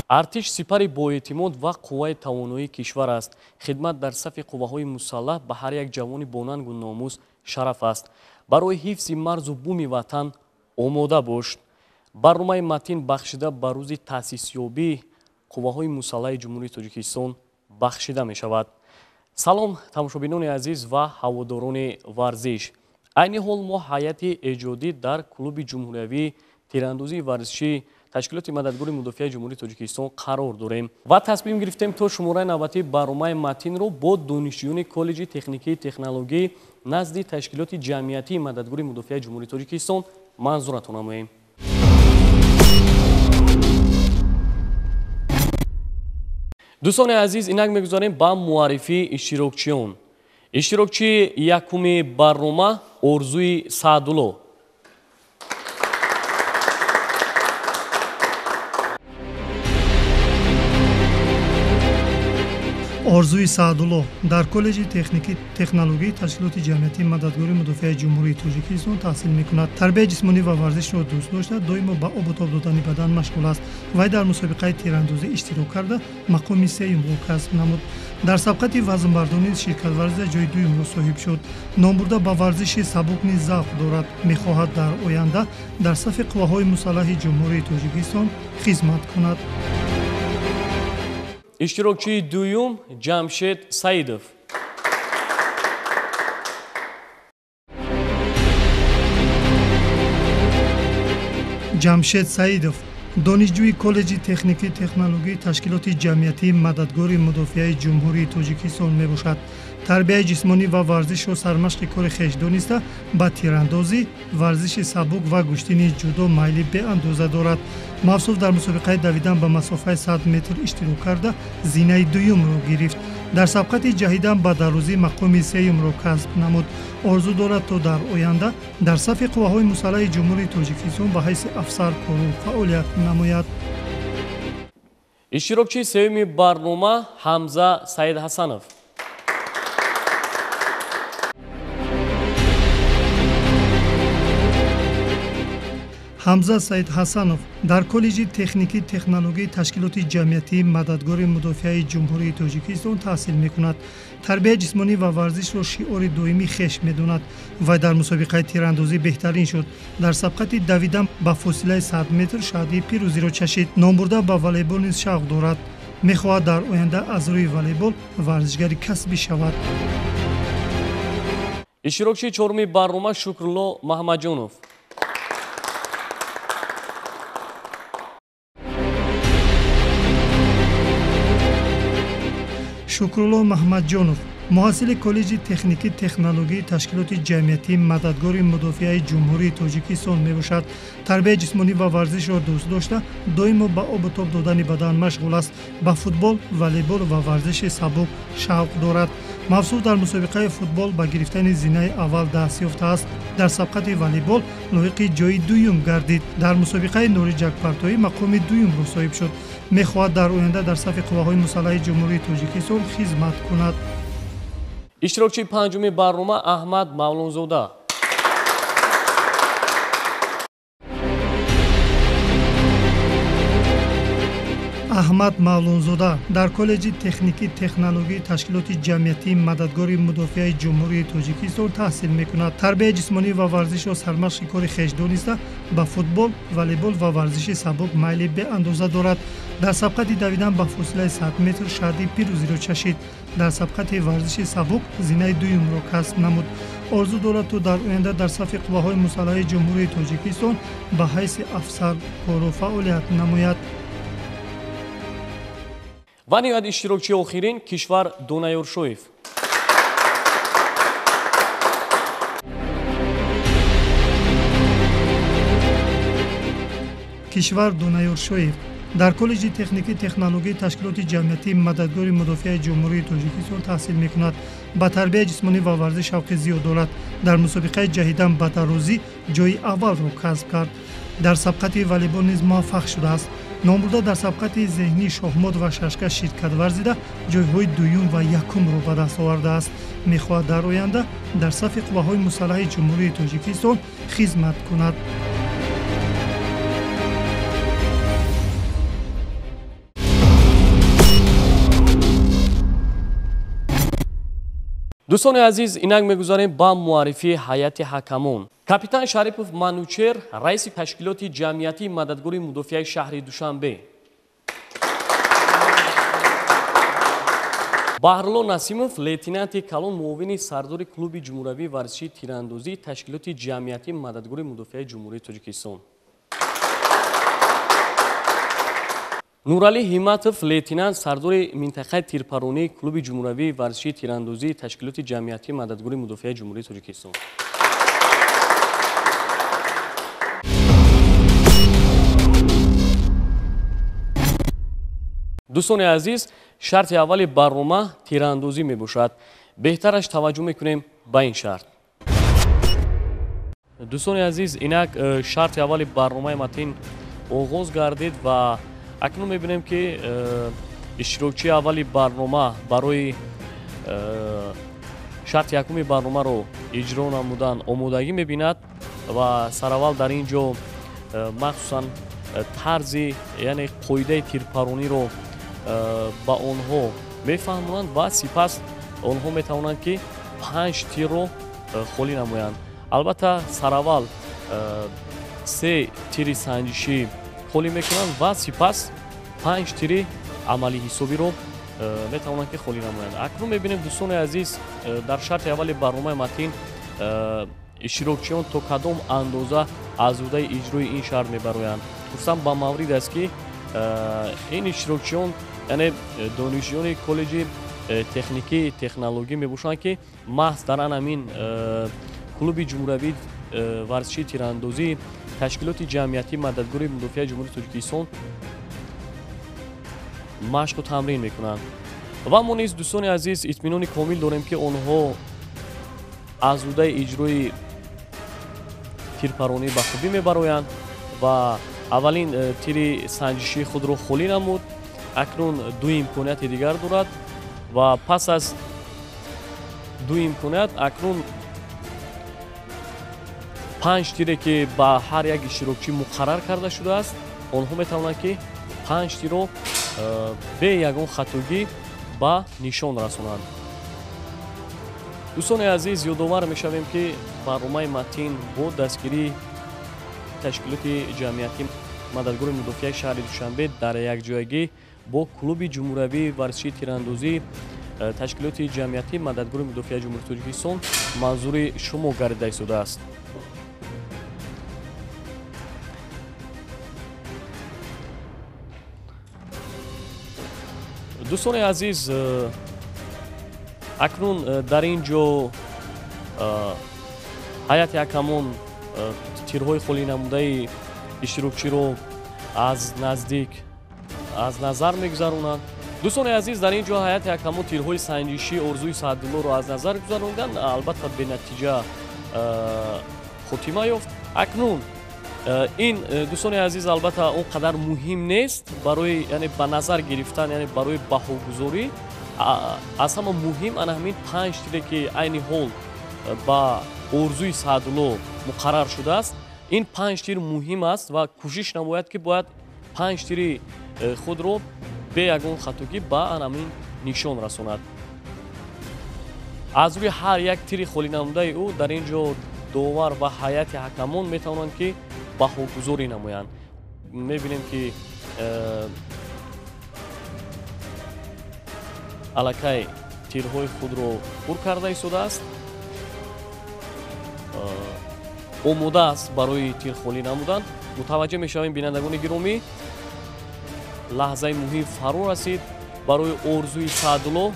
Артиш сипари боэътимод ва қувваи тавоноии кишвар аст. Хидмат дар сафи қувваҳои мусаллаҳ ба ҳар як ҷавони бонангу номус шараф аст. Барои ҳифзи марзу буми ватан омода бош. Барномаи Матин бахшида ба рӯзи таъсисёбии қувваҳои мусаллаҳи Ҷумҳурии Тоҷикистон бахшида мешавад. Салом, тамошобинони азиз ва ҳаводорони варзиш. Айни ҳол мо ҳайати эҷодӣ дар клуби ҷумҳуриявии тирандозии варзишии ташкилоти мададгори мудофиаи Ҷумҳурии Тоҷикистон қарор дорем ва тасмим гирифтем то шумораи навбатии барномаи Матинро бо донишҷӯёни коллеҷи техникии технологӣ назди ташкилоти ҷамъиятии мададгори мудофиаи Ҷумҳурии Тоҷикистон манзуратон намоем. Дӯстони азиз, инак мегузарем ба муаррифии иштирокчиён. Иштирокчии якуми барнома Орзуи Саъдулло. Орзуи Саъдулло дар коллеҷи техникӣ технологии ташкилоти ҷамъиятии мададгори мудофиаи Ҷумҳурии Тоҷикистон таҳсил мекунад. Тарбияи ҷисмонӣ ва варзишро дӯст дошта, доимо ба обу тоб додани бадан машғул аст. Вай дар мусобиқаи тирандозӣ иштирок карда, мақоми сеюмро касб намуд. Дар сабқати вазнбардонӣ ширкат варзида ҷои дуюмро соҳиб шуд. Номбурда ба варзиши сабук низ завқ дорад. Мехоҳад дар оянда дар сафи қувваҳои мусаллаҳи Ҷумҳурии Тоҷикистон хизмат кунад. Иштирокчии дуюм Ҷамшед Саидов. Ҷамшед Саидов донишҷӯи коллеҷи техникӣ технологии ташкилоти ҷамъиятии мададгори мудофиаи Ҷумҳурии Тоҷикистон мебошад. Тарбияи ҷисмонӣ ва варзишро сармашқи кори хеш дониста, ба тирандозӣ, варзиши сабук ва гӯштини ҷудо майли беандоза дорад. Мавсуф дар мусобиқаи давидан ба масофаи 100 метр иштирок карда, зинаи дуюмро гирифт. Дар сабқати ҷаҳидан ба дарозӣ мақоми сеюмро касб намуд. Орзу дорад то дар оянда дар сафи қувваҳои мусаллаҳи Ҷумҳурии Тоҷикистон ба ҳайси афсар кору фаъолият намояд. Иштирокчии сеюми барнома Ҳамза Саидҳасанов. Ҳамза Саидҳасанов дар коллеҷи техникӣ технологии ташкилоти ҷамъиятии мададгори мудофиаи Ҷумҳурии Тоҷикистон таҳсил мекунад. Тарбияи ҷисмонӣ ва варзишро шиори доимӣ хеш медонад. Вай дар мусобиқаи тирандозӣ беҳтарин шуд. Дар сабқати давидан ба фосилаи 100 метр шаҳдии пирӯзиро чашид. Номбурда ба волейбол низ шавқ дорад. Мехоҳад дар оянда аз рӯи волейбол варзишгари касбӣ шавад. Иштирокчии чоруми барнома Шукрулло Маҳмадҷонов. Шукрулло Маҳмадҷонов муҳассили коллеҷи техникӣ технологии ташкилоти ҷамъиятии мададгори мудофиаи Ҷумҳурии Тоҷикистон мебошад. Тарбияи ҷисмонӣ ва варзишро дӯст дошта, доимо ба обу тоб додани бадан машғул аст. Ба футбол, волейбол ва варзиши сабук шавқ дорад. Мавсуф дар мусобиқаи футбол ба гирифтани зинаи аввал даст ёфтааст. Дар сабқати волейбол лоиқи ҷои дуюм гардид. Дар мусобиқаи норинҷакпартоӣ мақоми дуюмро соҳиб шуд. Мехоҳад дар оянда дар сафи қувваҳои мусаллаҳи Ҷумҳурии Тоҷикистон хизмат кунад. Иштирокчии панҷуми барнома Аҳмад Мавлонзода. Аҳмад Мавлонзода дар коллеҷи техникӣ технологии ташкилоти ҷамъиятии мададгори мудофиаи Ҷумҳурии Тоҷикистон таҳсил мекунад. Тарбияи ҷисмонӣ ва варзишро сармашқи кори хеш дониста, ба футбол, волейбол ва варзиши сабук майли беандоза дорад. Дар сабқати давидан ба фосилаи 100 метр шаҳди пирӯзиро чашид. Дар сабқати варзиши сабук зинаи дуюмро касб намуд. Орзу дорад то дар оянда дар сафи қувваҳои мусаллаҳи Ҷумҳурии Тоҷикистон ба ҳайси афсар кору фаъолият намояд. Ва ниҳоят иштирокчии охирин Кишвар Донаёршоев. Кишвар Донаёршоев дар коллеҷи техникӣ технологии ташкилоти ҷамъиятии мададгори мудофиаи Ҷумҳурии Тоҷикистон таҳсил мекунад. Ба тарбияи ҷисмонӣ ва варзиш шавқи зиёд дорад. Дар мусобиқаи ҷаҳидан ба дарозӣ ҷои аввалро касб кард. Дар сабқати волейбол низ муваффақ шудааст. Номбурда дар сабқати зеҳнӣ шоҳмот ва шашка ширкат варзида, ҷойҳои дуюм ва якумро ба даст овардааст. Мехоҳад дар оянда дар сафи қувваҳои мусаллаҳи Ҷумҳурии Тоҷикистон хизмат кунад. Дӯстони азиз, инак мегузарем ба муаррифии ҳайати ҳакамон. Капитан Шарипов Манучер, раиси ташкилоти ҷамъиятии мададгори мудофиаи шаҳри Душанбе. Баҳрулло Насимов, лейтенанти калон, муовини сардори клуби ҷумҳуриявии варзишии тирандозии ташкилоти ҷамъиятии мададгори мудофиаи Ҷумҳурии Тоҷикистон. Нуралӣ Ҳимматов, лейтенант, сардори минтақаи тирпаронии клуби ҷумҳуриявии варзишии тирандозии ташкилоти ҷамъиятии мададгори мудофиаи Ҷумҳурии Тоҷикистон. Дӯстони азиз, шарти аввали барнома тирандозӣ мебошад. Беҳтараш таваҷҷӯҳ мекунем ба ин шарт. Дӯстони азиз, инак шарти аввали барномаи Матин оғоз гардид ва акнун мебинем, ки иштирокчии аввали барнома барои шарти якуми барномаро иҷро намудан омодагӣ мебинад ва сараввал дар ин ҷо махсусан тарзи, яъне қоидаи тирпарониро ба онҳо мефаҳмонанд ва сипас онҳо метавонанд, ки 5 тирро холӣ намоянд. Албатта, сараввал 3 тири санҷишӣ холӣ мекунанд ва сипас 5 тири амалӣ ҳисобиро метавонанд, ки холӣ намоянд. Акнун мебинем, дӯстони азиз, дар шарти аввали барномаи Матин иштирокчиён то кадом андоза аз ӯҳдаи иҷрои ин шарт мебароянд. Хусусан ба маврид аст, ки ин иштирокчиён, яъне донишҷӯёни коллеҷи техникӣ технологӣ мебошанд, ки маҳз дар ан ҳамин клуби ҷумҳуриявии варзишии тирандозии ташкилоти ҷамъиятии мададгори мудофиаи Ҷумҳурии Тоҷикистон машқу тамрин мекунанд. Ва мо низ, дӯстони азиз, итминони комил дорем, ки онҳо аз ӯҳдаи иҷрои тирпаронӣ ба хубӣ мебароянд ва аввалин тири санҷишии худро холӣ намуд. Акнун 2 имконияти дигар дорад ва пас аз 2 имконият акнун 5 тире, ки ба ҳар як иштирокчӣ муқаррар карда шудааст, онҳо метавонанд, ки 5 тирро бе ягон хатогӣ ба нишон расонанд. Дӯстони азиз, ёдовар мешавем, ки барномаи Матин бо дастгирии ташкилоти ҷамъиятии мададгори мудофиаи шаҳри Душанбе дар якҷоягӣ бо клуби ҷумҳуриявии варзишии тирандозии ташкилоти ҷамъиятии мададгори мудофиаи Ҷумҳурии Тоҷикистон манзури шумо гардида истодааст. Дӯстони азиз, акнун дар ин ҷо ҳайати ҳакамон тирҳои холӣ намудаи иштирокчиро аз наздик аз назар мегузаронанд. Дӯстони азиз, дар ин ҷо ҳайати ҳакамон тирҳои санҷишии Орзуи Саъдуллоро аз назар гузаронданд, албатта бенатиҷа хотима ёфт. Акнун ин, дӯстони азиз, албатта он қадар муҳим нест барои, яъне ба назар гирифтан, яъне барои баҳогузорӣ. Аз ҳама муҳим ана ҳамин 5 тире, ки айни ҳол ба Орзуи Саъдулло муқаррар шудааст, ин 5 тир муҳим аст ва кӯшиш намояд, ки бояд 5 тири худро бе ягон хатогӣ ба ана ҳамин нишон расонад. Аз рӯи ҳар як тири холӣ намудаи ӯ дар ин ҷо довар ва ҳайати ҳакамон метавонанд, ки баҳогузорӣ намоянд. Мебинем, ки аллакай тирҳои худро пур карда истодааст, омода аст барои тирхолӣ намудан. Мутаваҷҷеҳ мешавем, бинандагони гиромӣ, лаҳзаи муҳим фаро расид барои Орзуи Саъдулло.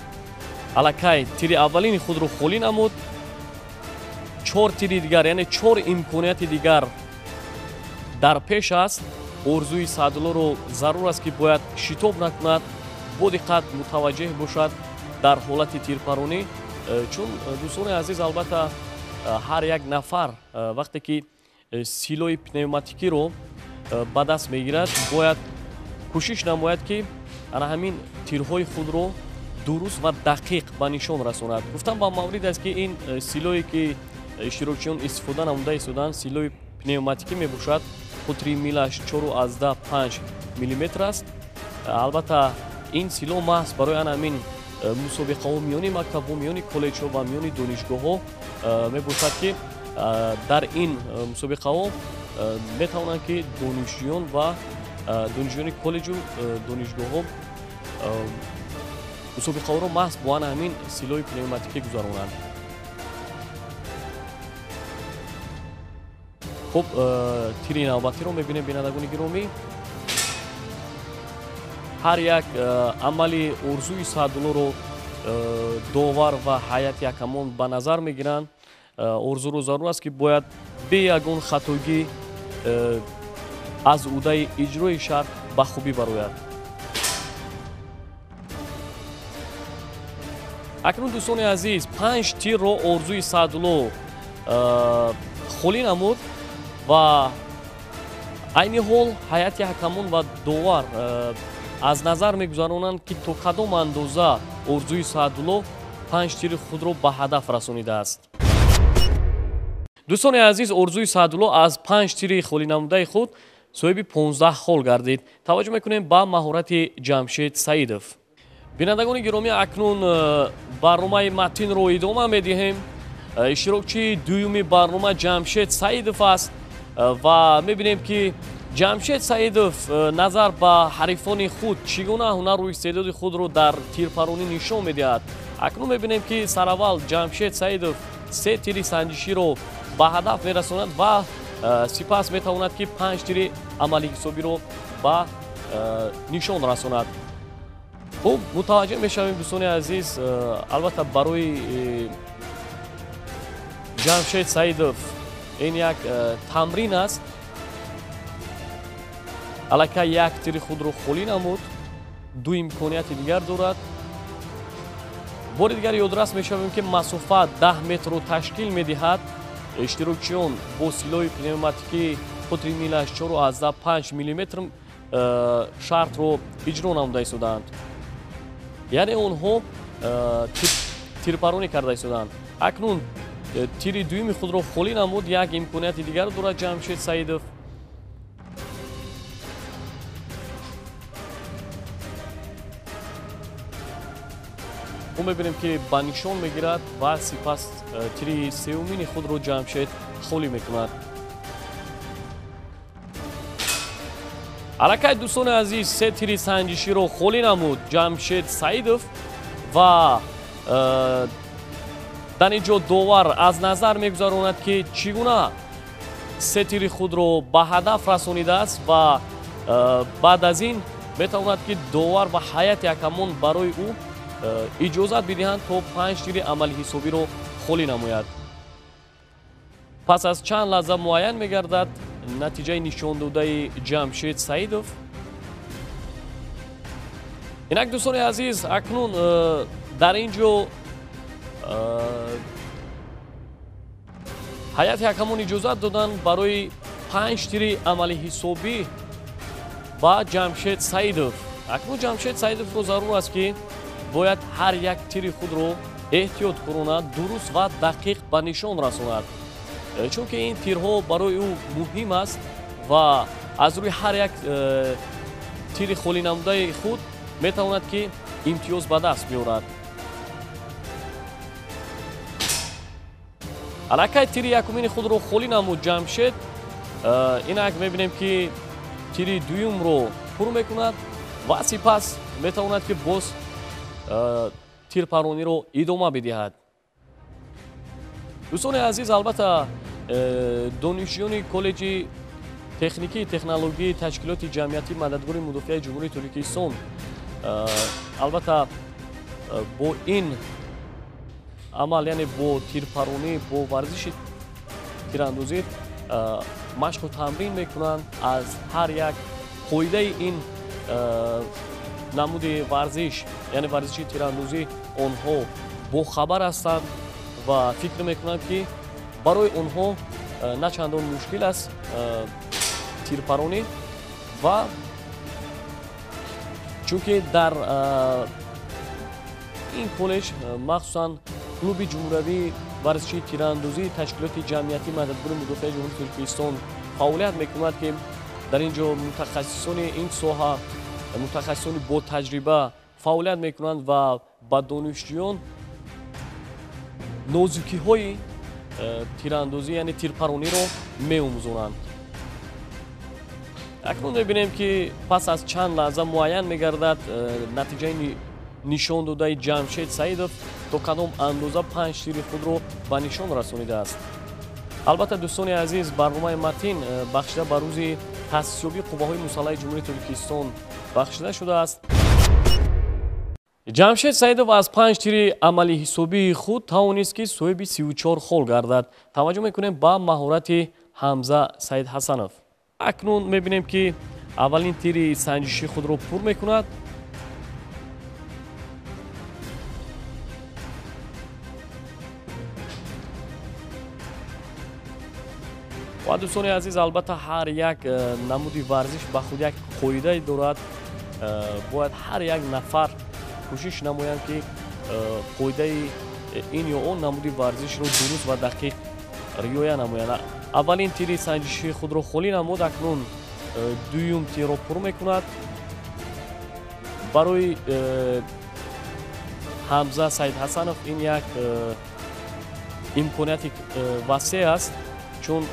Аллакай тири аввалини худро холӣ намуд. 4 тири дигар, яъне 4 имконияти дигар дар пеш аст. Орзуи Саъдуллоро зарур аст, ки бояд шитоб накунад, бо диққат мутаваҷҷеҳ бошад дар ҳолати тирпаронӣ, чун, дӯстони азиз, албатта ҳар як нафар вақте ки силои пневматикиро ба даст мегирад, бояд кӯшиш намояд, ки ана ҳамин тирҳои худро дуруст ва дақиқ ба нишон расонад. Гуфтам ба маврид аст, ки ин силое, ки иштирокчиён истифода намуда истоданд, силои пневматикӣ мебошад. Қутри милаш 4,5 миллиметр аст. Албатта, ин сило маҳз барои ана ҳамин мусобиқаҳо миёни мактабҳо, миёни коллеҷҳо ва миёни донишгоҳҳо мебошад, ки дар ин мусобиқаҳо метавонанд, ки донишҷӯён ва донишҷӯёни коллеҷу донишгоҳҳо мусобиқаҳоро маҳз бо ана ҳамин силоҳи пневматикӣ гузаронанд. Хуб, тири навбатиро мебинем, бинандагони гиромӣ. Ҳар як амали Орзуи Саъдуллоро довар ва ҳайати ҳакамон ба назар мегиранд. Орзуро зарур аст, ки бояд бе ягон хатогӣ аз ӯҳдаи иҷрои шарт ба хубӣ барояд. Акнун, дӯстони азиз, 5 тирро Орзуи Саъдулло холӣ намуд ва айни ҳол ҳайати ҳакамон ва довар аз назар мегузаронанд, ки то кадом андоза Орзуи Саъдулло 5 тири худро ба ҳадаф расонидааст. Дӯстони азиз, Орзуи Саъдулло аз 5 тири холӣ намудаи худ соҳиби 15 хол гардид. Таваҷҷӯҳ мекунем ба маҳорати Ҷамшед Саидов. Бинандагони гиромӣ, акнун барномаи матинро идома медиҳем. Иштирокчии дуюми барнома Ҷамшед Саидов аст ва мебинем, ки Ҷамшед Саидов назар ба ҳарифони худ чӣ гуна ҳунару истеъдоди худро дар тирпаронӣ нишон медиҳад. Акнун мебинем, ки сараввал Ҷамшед Саидов 3 тири санҷиширо ба ҳадаф мерасонад ва сипас метавонад, ки 5 тири амалиҳисобиро ба нишон расонад. Хуб, мутаваҷҷеҳ мешавем, дӯстони азиз, албатта барои Ҷамшед Саидов ин як тамрин аст. Аллакай як тири худро холӣ намуд, 2 имконияти дигар дорад. Бори дигар ёдрас мешавем, ки масофа 10 метрро ташкил медиҳад. Иштирокчиён бо силоҳи пневматикӣ қутри милаш 4,5 миллиметр шартро иҷро намуда истодаанд. Яъне онҳо тирпаронӣ карда истодаанд. Акнун тири дуюми худро холӣ намуд, як имконияти дигар дорад Ҷамшед Саидов. Ӯ мебинем, ки ба нишон мегирад ва сипас тири сеюмини худро Ҷамшед холӣ мекунад. Аллакай, дӯстони азиз, 3 тири санҷиширо холӣ намуд Ҷамшед Саидов ва дар ин ҷо довар аз назар мегузаронад, ки чӣ гуна 3 тири худро ба ҳадаф расонидааст ва баъд аз ин метавонад, ки довар ва ҳайати ҳакамон барои ӯ иҷозат бидиҳанд, то 5 тири амалиҳисобиро холӣ намояд. Пас аз чанд лаҳза муайян мегардад натиҷаи нишондодаи Ҷамшед Саидов. Инак, дӯстони азиз, акнун дар ин ҷо ҳайати ҳакамон иҷозат доданд барои 5 тири амалиҳисобӣ ба Ҷамшед Саидов. Акнун Ҷамшед Саидовро зарур аст, ки бояд ҳар як тири худро эҳтиёткорона, дуруст ва дақиқ ба нишон расонад, чунки ин тирҳо барои ӯ муҳим аст ва аз рӯи ҳар як тири холӣ намудаи худ метавонад, ки имтиёз ба даст биёрад. Аллакай тири якумини худро холӣ намуд Ҷамшед. Инак мебинем, ки тири дуюмро пур мекунад ва сипас метавонад, ки боз тирпарониро идома бидиҳад. Дӯстони азиз, албатта донишҷӯёни коллеҷи техникии технологии ташкилоти ҷамъиятии мададгори мудофиаи Ҷумҳурии Тоҷикистон албатта бо ин амал, яъне бо тирпаронӣ, бо варзиши тирандозӣ машқу тамрин мекунанд. Аз ҳар як қоидаи ин намуди варзиш, яъне варзиши тирандозӣ, онҳо бохабар ҳастанд ва фикр мекунанд, ки барои онҳо на чандон мушкил аст тирпаронӣ, ва чунки дар ин коллеҷ махсусан клуби ҷумҳуриявии варзиши тирандозии ташкилоти ҷамъиятии мададгори мудофиаи Ҷумҳурии Тоҷикистон фаъолият мекунад, ки дар ин ҷо мутахассисони ин соҳа, мутахассисони ботаҷриба фаъолият мекунанд ва ба донишҷӯён нозукиҳои тирандозӣ, яъне тирпарониро меомӯзонанд. Акнун мебинем, ки пас аз чанд лаҳза муайян мегардад натиҷаи нишон додаи Ҷамшед Саидов то кадом андоза 5 тири худро ба нишон расонидааст. Албатта, дӯстони азиз, барномаи Матин бахшида ба рӯзи таъсисёбии қувваҳои мусаллаҳи Ҷумҳурии Тоҷикистон бахшида шудааст. Ҷамшед Саидов аз 5 тири амалӣ ҳисобии худ тавонист, ки соҳиби 34 хол гардад. Таваҷҷӯҳ мекунем ба маҳорати Ҳамза Саидҳасанов. Акнун мебинем, ки аввалин тири санҷиши худро пур мекунад. Ва, дӯстони азиз, албатта, ҳар як намуди варзиш ба худ як қоидае дорад. Бояд ҳар як нафар кӯшиш намоянд, ки қоидаи ин ё он намуди варзишро дуруст ва дақиқ риоя намоянд. Аввалин тири санҷиши худро холӣ намуд, акнун дуюм тирро пур мекунад. Барои Ҳамза Саидҳасанов ин як имконияти васеъ аст, чун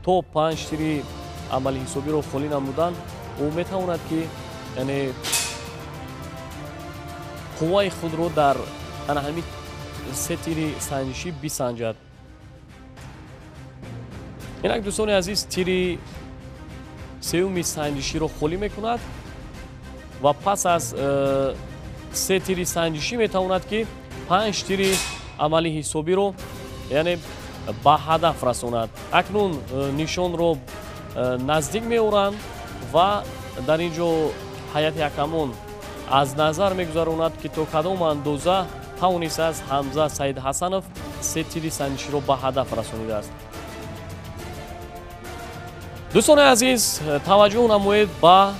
то 5 тири амали ҳисобиро холӣ намудан ӯ метавонад, ки яъне қувваи худро дар ана ҳамин 3 тири санҷишӣ бисанҷад. Инак, дӯстони азиз, тири сеюми санҷиширо холӣ мекунад ва пас аз 3 тири санҷишӣ метавонад, ки 5 тири амали ҳисобиро, яъне, ба ҳадаф расонад. Акнун нишонро наздик меоранд ва дар ин ҷо ҳайати ҳакамон аз назар мегузаронад, ки то кадом андоза тавонистааст Ҳамза Саидҳасанов 3 тири санҷиширо ба ҳадаф расонидааст. Дӯстони азиз, таваҷҷӯҳ намоед ба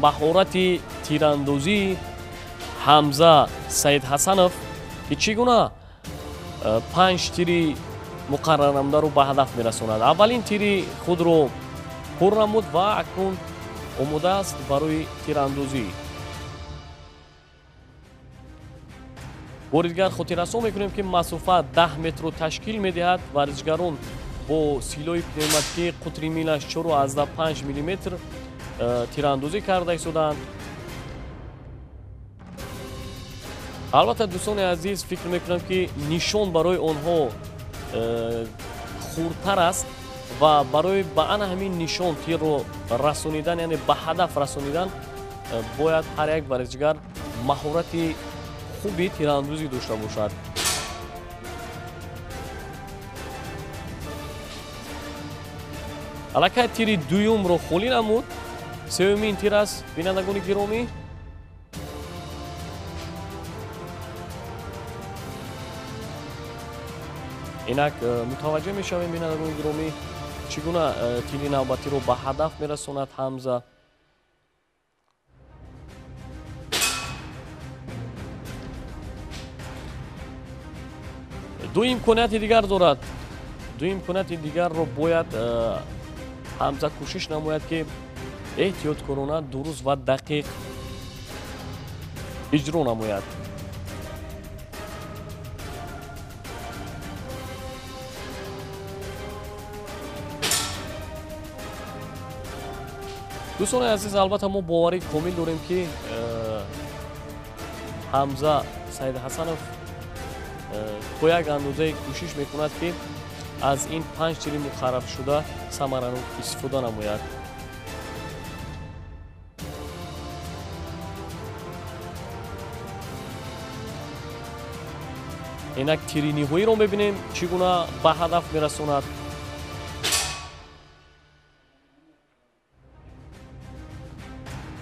маҳорати тирандозии Ҳамза Саидҳасанов, ки чӣ гуна 5 тири муқаррарнамударо ба ҳадаф мерасонад. Аввалин тири худро пур намуд ва акнун омода аст барои тирандозӣ. Бори дигар хотиррасон мекунем, ки масофа 10 метрро ташкил медиҳад. Варзишгарон бо силоҳи пневматикӣ қутри милаш 4,5 миллиметр тирандозӣ карда истодаанд. Албатта, дӯстони азиз, фикр мекунам, ки нишон барои онҳо хурдтар аст ва барои ба ана ҳамин нишон тирро расонидан, яъне ба ҳадаф расонидан, бояд ҳар як варзишгар маҳорати хуби тирандозӣ дошта бошад. Аллакай тири дуюмро холӣ намуд. Сеюмин тир аст, бинандагони гиромӣ. Инак мутаваҷҷӯҳ мешавем, бинандагони гиромӣ, чӣ гуна тири навбатиро ба ҳадаф мерасонад Ҳамза. Ду имконияти дигар дорад. Ду имконияти дигарро бояд Ҳамза кӯшиш намояд, ки эҳтиёткорона, дуруст ва дақиқ иҷро намояд. Дӯстони азиз, албатта, мо боварии комил дорем, ки Ҳамза Саидҳасанов то як андозае кӯшиш мекунад, ки аз ин 5 тири муқарраршуда самаранок истифода намояд. Инак тири ниҳоиро мебинем, чӣ гуна ба ҳадаф мерасонад.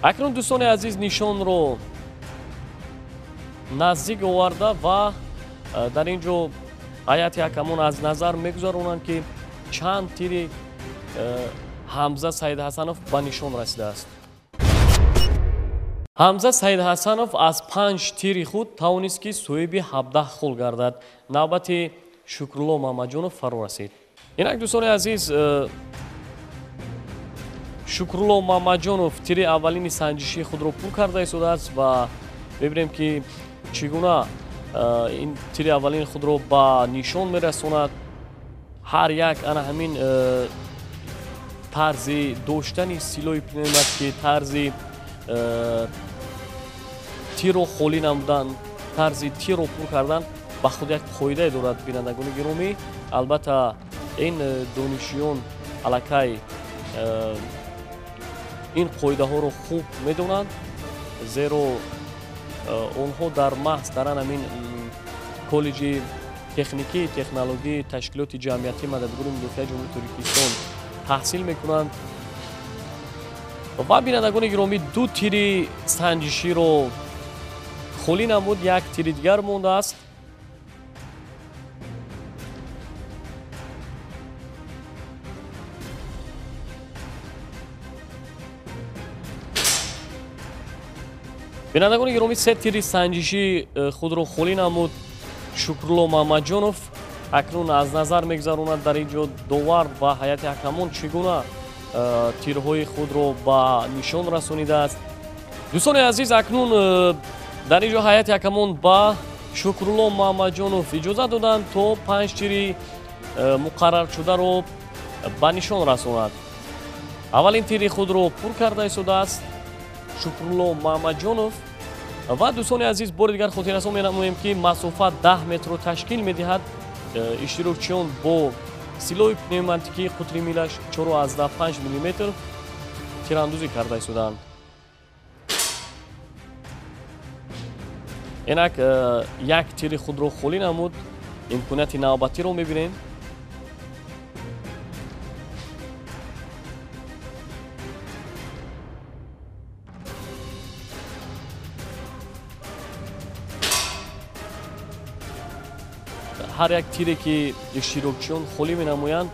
Акнун, дӯстони азиз, нишонро наздик оварда ва дар ин ҷо ҳайати ҳакамон аз назар мегузаронанд, ки чанд тири Ҳамза Саидҳасанов ба нишон расидааст. Ҳамза Саидҳасанов аз 5 тири худ тавонист, ки соҳиби 17 хол гардад. Навбати Шукрулло Мамаҷонов фаро расид. Инак, дӯстони азиз, Шукрулло Мамаҷонов тири аввалини санҷишии худро пур карда истодааст ва Мебинем, ки чӣ гуна ин тири аввалини худро ба нишон мерасонад. Ҳар як ана ҳамин тарзи доштани силоҳи пневматикӣ, тарзи тирро холӣ намудан, тарзи тирро пур кардан ба худ як қоидае дорад, бинандагони гиромӣ. Албатта, ин донишҷӯён аллакай ин қоидаҳоро хуб медонанд, зеро онҳо дар маҳз дар ҳамин коллеҷи техникии технологии ташкилоти ҷамъиятии мададгори мудофиаи Ҷумҳурии Тоҷикистон таҳсил мекунанд. Ва бинандагони гиромӣ, ду тири санҷиширо холӣ намуд, як тири дигар мондааст. Бинандагони гиромӣ, се тири санҷишӣ худро холӣ намуд Шукрулло Мамаҷонов. Акнун аз назар мегузаронад дар ин ҷо довар ва ҳайати ҳакамон чӣ гуна тирҳои худро ба нишон расонидааст. Дӯстони азиз, акнун дар ин ҷо ҳайати ҳакамон ба Шукрулло Мамаҷонов иҷозат доданд, то панҷ тири муқарраршударо ба нишон расонад. Аввалин тири худро пур карда истодааст Шукрулло Мамаҷонов. Ва дӯстони азиз, бори дигар хотиррасон менамоем, ки масофа 10 метрро ташкил медиҳад. Иштирокчиён бо силоҳи пневматикии қутри милаш 4,5 миллиметр тирандозӣ карда истодаанд. Инак як тири худро холӣ намуд. Имконияти навбатиро мебинем. Ҳар як тире, ки иштирокчиён холӣ менамоянд,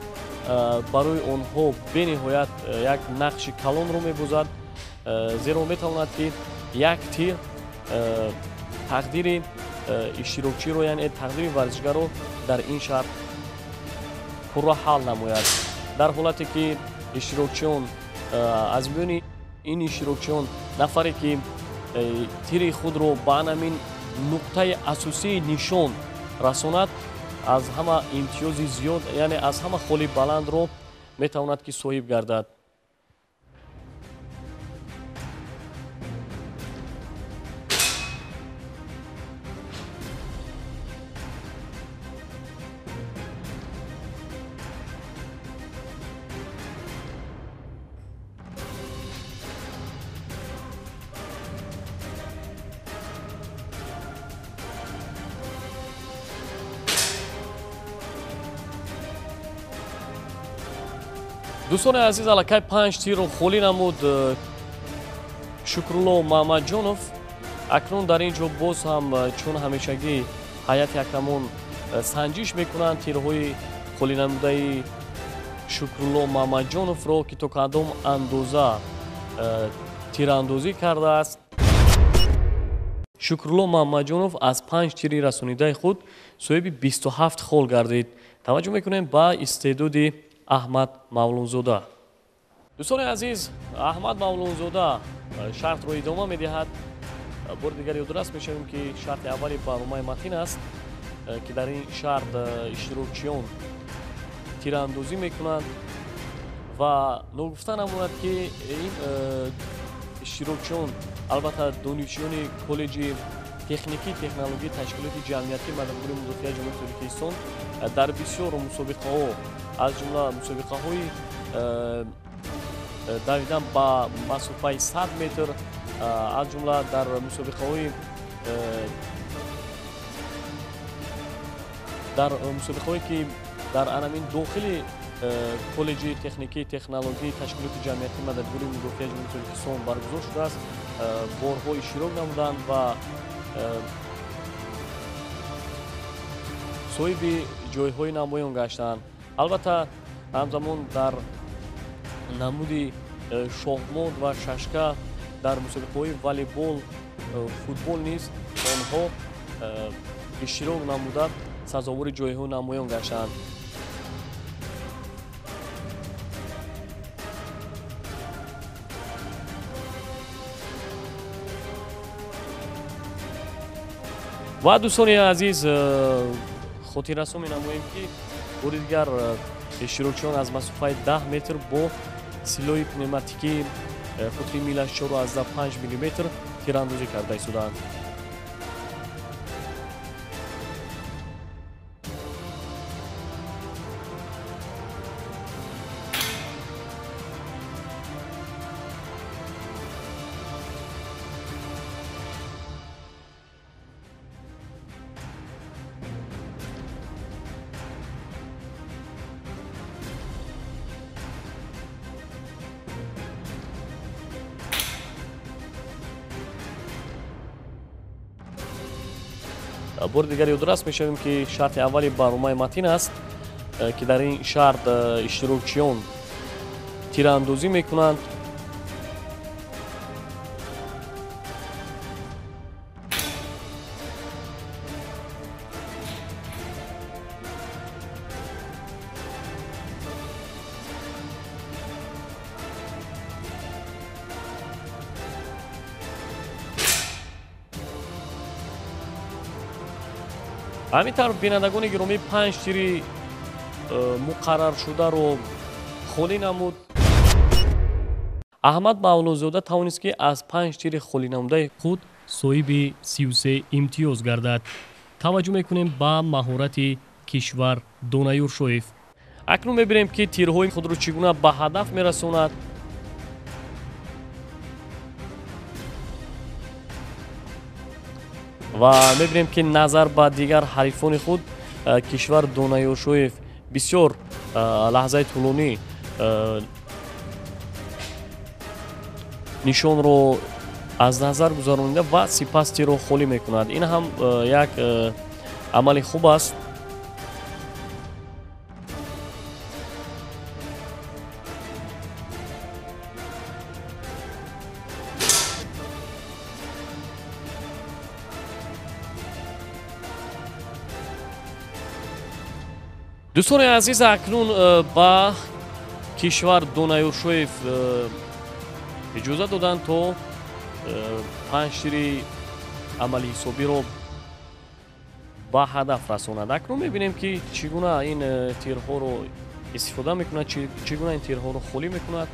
барои онҳо бениҳоят як нақши калонро мебозад, зеро метавонад, ки як тир тақдири иштирокчиро, яъне тақдири варзишгарро дар ин шарт пурра ҳал намояд. Дар ҳолате ки иштирокчиён, аз миёни ин иштирокчиён нафаре, ки тири худро ба ҳамин нуқтаи асосии нишон расонад, аз ҳама имтиёзи зиёд, яъне аз ҳама холи баландро метавонад, ки соҳиб гардад. Дӯстони азиз, аллакай панҷ тирро холӣ намуд Шукрулло Мамаҷонов. Акнун дар ин ҷо боз ҳам, чун ҳамешагӣ, ҳайати ҳакамон санҷиш мекунанд тирҳои холӣ намудаи Шукрулло Мамаҷоновро, ки то кадом андоза тирандозӣ кардааст. Шукрулло Мамаҷонов аз панҷ тири расонидаи худ соҳиби 27 хол гардид. Таваҷҷӯҳ мекунем ба истеъдоди Аҳмад Мавлонзода. Дӯстони азиз, Аҳмад Мавлонзода шартро идома медиҳад. Бори дигар ёдрас мешавем, ки шарти аввали барномаи матин аст, ки дар ин шарт иштирокчиён тирандозӣ мекунанд ва ногуфта намонад, ки ин иштирокчиён албатта донишҷӯёни коллеҷи техникӣ технологии ташкилоти ҷамъиятии мададгори мудофиаи Ҷумҳурии Тоҷикистон дар бисёр мусобиқаҳо, аз ҷумла мусобиқаҳои давидан ба масофаи 100 метр, аз ҷумла дар мусобиқаҳое, ки дар анамин дохили коллеҷи техникии технологии ташкилоти ҷамъиятии мададгори мудофиаи Ҷумҳурии Тоҷикистон баргузор шудааст, борҳо иштирок намуданд ва соҳиби ҷойҳои намоён гаштанд. Албатта, ҳамзамон дар намуди шоҳмот ва шашка, дар мусобиқаҳои волейбол, футбол низ онҳо иштирок намуда сазовори ҷойҳои намоён гаштанд. Ва дӯстони азиз, хотиррасон менамоем, ки бори дигар иштирокчиён аз масофаи 10 метр бо силоҳи пневматикӣ қутри милаш 4,5 миллиметр тирандозӣ карда истодаанд. Бори дигар ёдрас мешавем, ки шарти аввали барномаи Матин аст, ки дар ин шарт иштирокчиён тираандозӣ мекунанд. Ҳамин тавр, бинандагони гиромӣ, 5 тири муқарраршударо холӣ намуд. Аҳмад Мавлозода тавонист, ки аз 5 тири холӣ намудаи худ соҳиби 33 имтиёз гардад. Таваҷҷӯҳ мекунем ба маҳорати Кишвар Донаюршоев. Акнун мебинем, ки тирҳои худро чӣ гуна ба ҳадаф мерасонад. Ва мебинем, ки назар ба дигар ҳарифони худ Кишвар Донаюршоев бисёр лаҳзаи тӯлонӣ нишонро аз назар гузаронида ва сипас тирро холӣ мекунад. Ин ҳам як амали хуб аст. Дӯстони азиз, акнун ба Кишвар Донаюршоев иҷоза доданд, то 5 тири амали ҳисобиро ба ҳадаф расонад. Акнун мебинем, ки чӣ гуна ин тирҳоро истифода мекунад, чӣ гуна ин тирҳоро холӣ мекунад.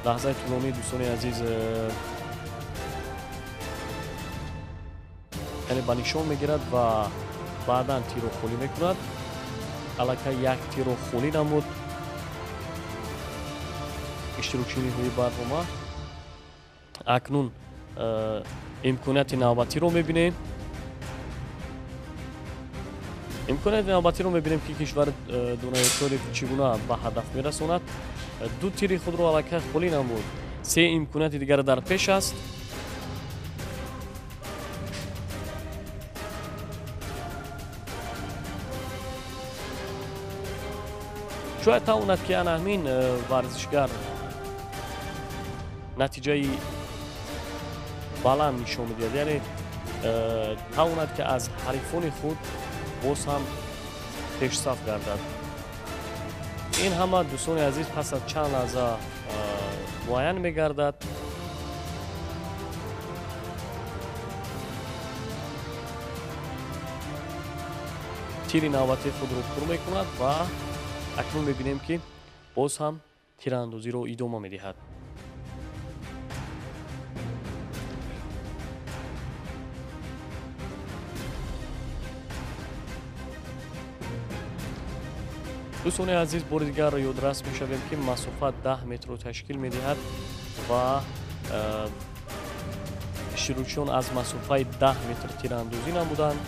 Лаҳзаи тӯлонӣ, дӯстони азиз, яъне ба нишон мегирад ва баъдан тирро холӣ мекунад. Аллакай як тирро холӣ намуд иштирокчии ниҳоии барнома. Акнун имконияти навбатиро мебинем. Имконияти навбатиро мебинем, ки Кишвар Донаюршоев чӣ гуна ба ҳадаф мерасонад. 2 тири худро аллакай холӣ намуд. 3 имконияти дигар дар пеш аст. Шояд тавонад, ки ана ҳамин варзишгар натиҷаи баланд нишон медиҳад, яъне тавонад, ки аз ҳарифони худ боз ҳам пешсаф гардад. Ин ҳама, дӯстони азиз, пас аз чанд лаҳза муайян мегардад. Тири навбатии худро пур мекунад ва акнун мебинем, ки боз ҳам тирандозиро идома медиҳад. Дӯстони азиз, бори дигар ёдрас мешавем, ки масофа 10 метрро ташкил медиҳад ва иштирокчиён аз масофаи 10 метр тирандозӣ намуданд.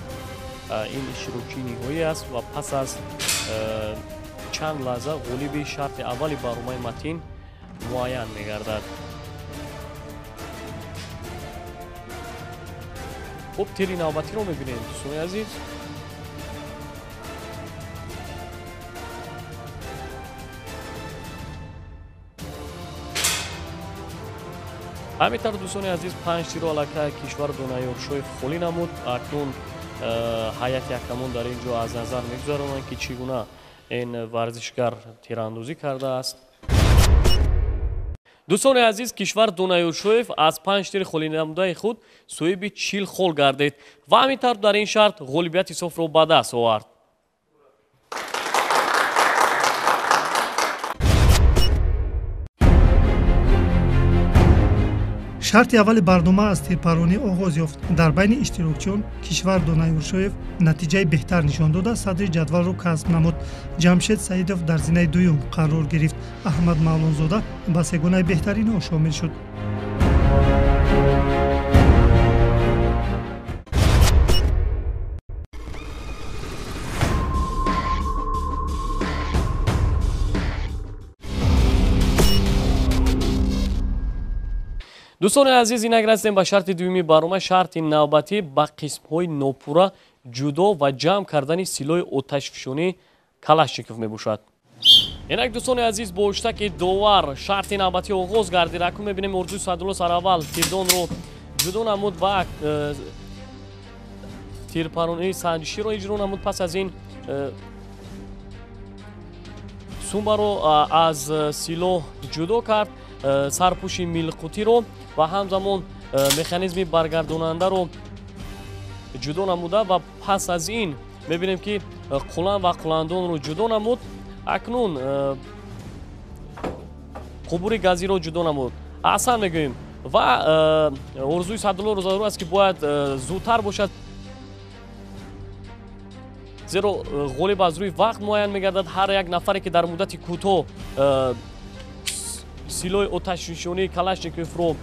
Ин иштирокчии ниҳоӣ аст ва пас аз чанд лаҳза ғолиби шарти аввали барномаи Матин муайян мегардад. Хуб, тири навбатиро мебинем, дӯстони азиз. Ҳамин тавр, дӯстони азиз, 5 тирро аллакай Кишвар Донаёршоев холӣ намуд. Акнун ҳайати ҳакамон дар ин ҷо аз назар мегузаронанд, ки чӣ гуна ин варзишгар тирандозӣ кардааст. Дӯстони азиз, Кишвар Донаёршоев аз 5 тири холӣ намудаи худ соҳиби 40 хол гардид ва ҳамин тавр дар ин шарт ғолибияти софро ба даст овард. Шарти аввали барнома аз тирпаронӣ оғоз ёфт. Дар байни иштирокчиён Кишвар Донаёршоев натиҷаи беҳтар нишон дода, садри ҷадвалро касб намуд. Ҷамшед Саидов дар зинаи дуюм қарор гирифт. Аҳмад Мавлонзода ба сегонаи беҳтаринҳо шомил шуд. Дӯстони азиз, инак расидем ба шарти дуюми барнома. Шарти навбатӣ ба қисмҳои нопурра ҷудо ва ҷамъ кардани силоҳи оташфишонии Калашников мебошад. Инак, дӯстони азиз, бо иштаки довар шарти навбатӣ оғоз гардид. Акнун мебинем, Орзуи Саъдулло сараввал тирдонро ҷудо намуд ва тирпаронии санҷиширо иҷро намуд. Пас аз ин сумбаро аз силоҳ ҷудо кард, сарпӯши милқутиро ва ҳамзамон механизми баргардонандаро ҷудо намуда ва пас аз ин мебинем, ки қулан ва қуландонро ҷудо намуд. Акнун қубури газиро ҷудо намуд. Аҳсан мегӯем ва Орзуи Саъдуллоро зарур аст, ки бояд зудтар бошад, зеро ғолиб аз рӯи вақт муайян мегардад. Ҳар як нафаре, ки дар муддати кӯтоҳ силоҳи оташнишонии Калашниковро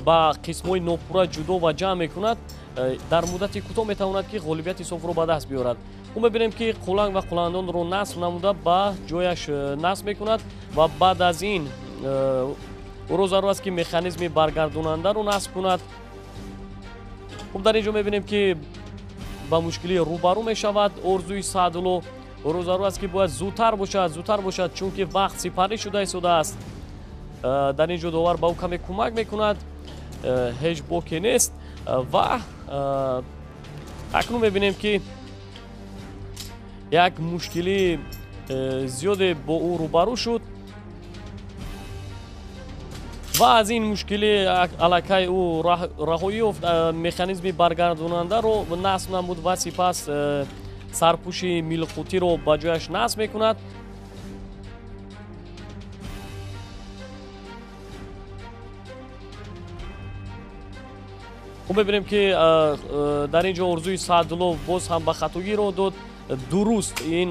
ба қисмҳои нопурра ҷудо ва ҷамъ мекунад, дар муддати кӯтоҳ метавонад, ки ғолибияти софро ба даст биёрад. Ӯ мебинем, ки қуланг ва қуландонро насб намуда ба ҷояш насб мекунад ва баъд аз ин ӯро зарур аст, ки механизми баргардонандаро насб кунад. Хуб, дар ин ҷо мебинем, ки ба мушкилӣ рӯбарӯ мешавад Орзуи Саъдулло. Ӯро зарур аст, ки бояд зудтар бошад, зудтар бошад, чунки вақт сипарӣ шуда истодааст. Дар ин ҷо довар ба ӯ каме кӯмак мекунад, ҳеҷ боке нест. Ва акнун мебинем, ки як мушкилии зиёде бо ӯ рӯбарӯ шуд ва аз ин мушкилӣ аллакай ӯ раҳоӣ ёфт. Механизми баргардонандаро насб намуд ва сипас сарпӯши милқутиро ба ҷояш насб мекунад. Хуб, мебинем, ки дар ин ҷо Орзуи Саъдулло боз ҳам ба хатогӣ роҳ дод. Дуруст ин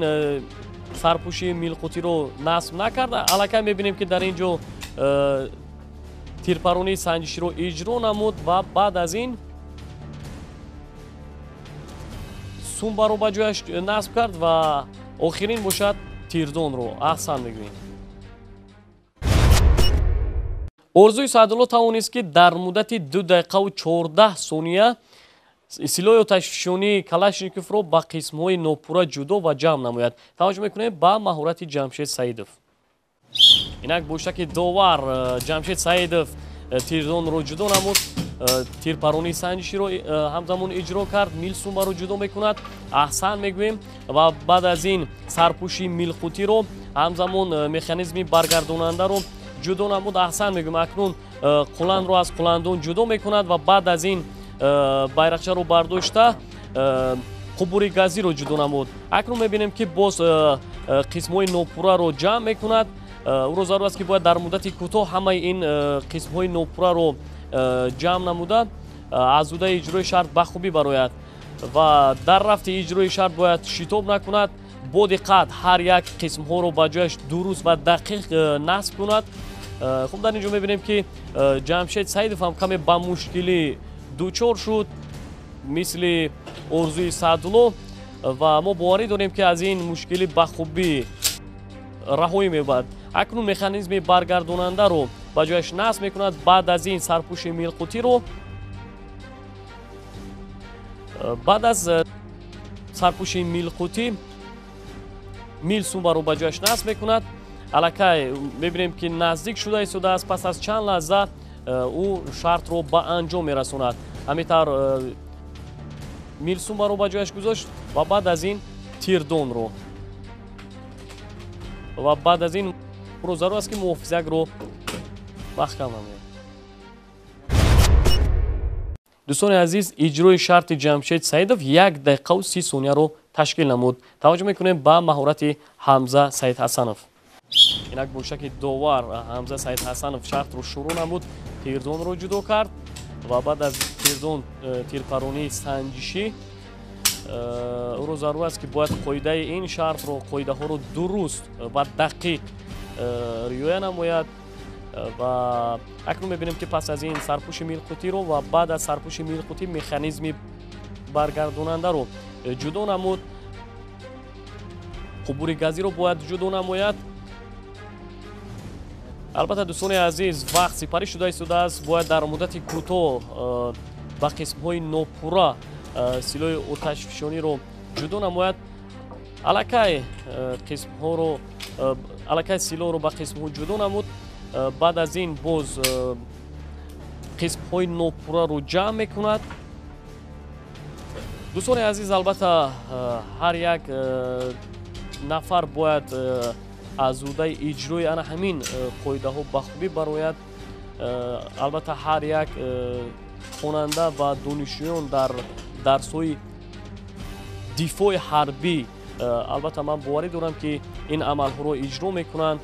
сарпӯши милқутиро насб накарда. Аллакай мебинем, ки дар ин ҷо тирпаронии санҷиширо иҷро намуд ва баъд аз ин сумбаро ба ҷояш насб кард ва охирин бошад тирдонро. Аҳсан мегӯем. Орзуи Саъдулло тавонист, ки дар муддати 2 дақиқаву 14 сония силоҳи оташфишонии Калашниковро ба қисмҳои нопурра ҷудо ва ҷамъ намояд. Таваҷҷӯҳ мекунем ба маҳорати Ҷамшед Саидов. Инак бо иштаки довар Ҷамшед Саидов тирдонро ҷудо намуд, тирпаронии санҷиширо ҳамзамон иҷро кард, милсумбаро ҷудо мекунад. Аҳсан мегӯем ва баъд аз ин сарпӯши милқутиро ҳамзамон механизми баргардонандаро ҷудо намуд. Аҳсан мегӯем. Акнун қуланро аз қуландон ҷудо мекунад ва баъд аз ин байрақчаро бардошта қубури газиро ҷудо намуд. Акнун мебинем, ки боз қисмҳои нопурраро ҷамъ мекунад. Ӯро зарур аст, ки бояд дар муддати кӯтоҳ ҳамаи ин қисмҳои нопурраро ҷамъ намуда аз ҳудаи иҷрои шарт ба хубӣ барояд ва дар рафти иҷрои шарт бояд шитоб накунад, бо диққат ҳар як қисмҳоро ба ҷояш дуруст ва дақиқ насб кунад. Хуб, дар ин ҷо мебинем, ки Ҷамшед Саидов ҳам каме ба мушкилӣ дучор шуд, мисли Орзуи Саъдулло, ва мо боварӣ дорем, ки аз ин мушкилӣ ба хубӣ раҳоӣ меёбад. Акнун механизми баргардонандаро ба ҷояш насб мекунад. Баъд аз ин сарпӯши милқутиро Баъд аз сарпӯши милқутӣ милсумбаро ба ҷояш насб мекунад. Аллакай мебинем, ки наздик шуда истодааст. Пас аз чанд лаҳза ӯ шартро ба анҷом мерасонад. Ҳамин тавр милсумбаро ба ҷояш гузошт ва баъд аз ин тирдонро, ва баъд аз ин ӯро зарур аст, ки муҳофизакро маҳкам намояд. Дӯстони азиз, иҷрои шарти Ҷамшед Саидов 1 дақиқаву 30 сонияро ташкил намуд. Таваҷҷӯҳ мекунем ба маҳорати Ҳамза Саидҳасанов. Инак бошаки довар Ҳамза Саидҳасанов шартро шурӯъ намуд, тирдонро ҷудо кард ва баъд аз тирдон тирпаронии санҷишӣ. Ӯро зарур аст, ки бояд қоидаи ин шартро, қоидаҳоро дуруст ва дақиқ риоя намояд. Ва акнун мебинем, ки пас аз ин сарпӯши милқутиро ва баъд аз сарпӯши милқутӣ механизми баргардонандаро ҷудо намуд. Қубури газиро бояд ҷудо намояд. Албатта, дӯстони азиз, вақт сипарӣ шуда истодааст. Бояд дар муддати кӯтоҳ ба қисмҳои нопурра силоҳи оташфишониро ҷудо намояд. Аллакай қисмҳоро, аллакай силоҳро ба қисмҳо ҷудо намуд. Баъд аз ин боз қисмҳои нопурраро ҷамъ мекунад. Дӯстони азиз, албатта, ҳар як нафар бояд аз ӯҳдаи иҷрои ана ҳамин қоидаҳо ба хубӣ барояд. Албатта, ҳар як хонанда ва донишҷӯён дар дарсҳои дифои ҳарбӣ, албатта, ман боварӣ дорам, ки ин амалҳоро иҷро мекунанд.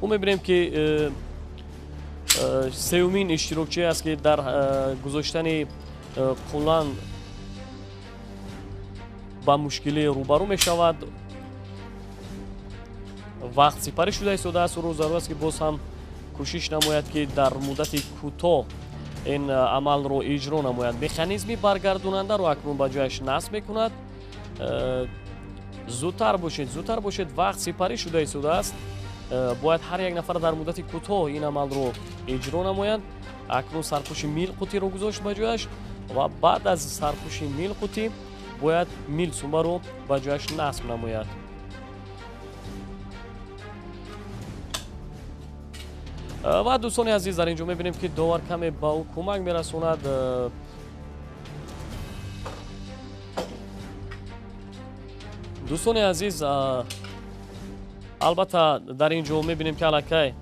Мо мебинем, ки сеюмин иштирокчие аст, ки дар гузоштани қулан ба мушкилӣ рӯбарӯ мешавад. Вақт сипарӣ шуда истодааст. Ӯро зарур аст, ки боз ҳам кӯшиш намояд, ки дар муддати кӯтоҳ ин амалро иҷро намояд. Механизми баргардонандаро акнун ба ҷояш насб мекунад. Зудтар бошед, зудтар бошед, вақт сипарӣ шуда истодааст. Бояд ҳар як нафар дар муддати кӯтоҳ ин амалро иҷро намояд. Акнун сарпӯши милқутиро гузошт ба ҷояш ва баъд аз сарпӯши милқутӣ бояд милсумбаро ба ҷояш насб намояд. Ва, дӯстони азиз, дар ин ҷо мебинем, ки довар каме ба ӯ кӯмак мерасонад. Дӯстони азиз, албатта, дар ин ҷо мебинем, ки аллакай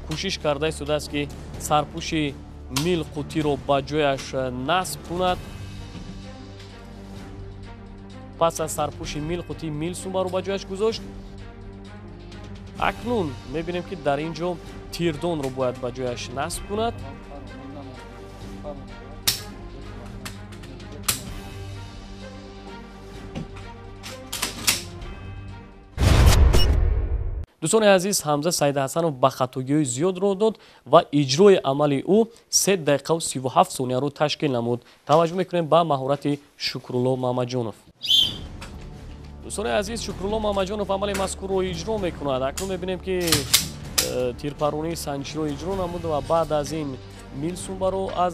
кӯшиш карда истодааст, ки сарпӯши милқутиро ба ҷояш насб кунад. Пас аз сарпӯши милқутӣ милсумбаро ба ҷояш гузошт. Акнун мебинем, ки дар ин ҷо тирдонро бояд ба ҷояш насб кунад. Дӯстони азиз, Ҳамза Саидҳасанов ба хатогиҳои зиёд роҳ дод ва иҷрои амали ӯ 3 дақиқаву 37 сонияро ташкил намуд. Таваҷҷӯҳ мекунем ба маҳорати Шукрулло Мамаҷонов. Дӯстони азиз, Шукрулло Мамаҷонов амали мазкурро иҷро мекунад. Акнун мебинем, ки тирпаронии санҷиширо иҷро намуд ва баъд аз ин милсумбаро аз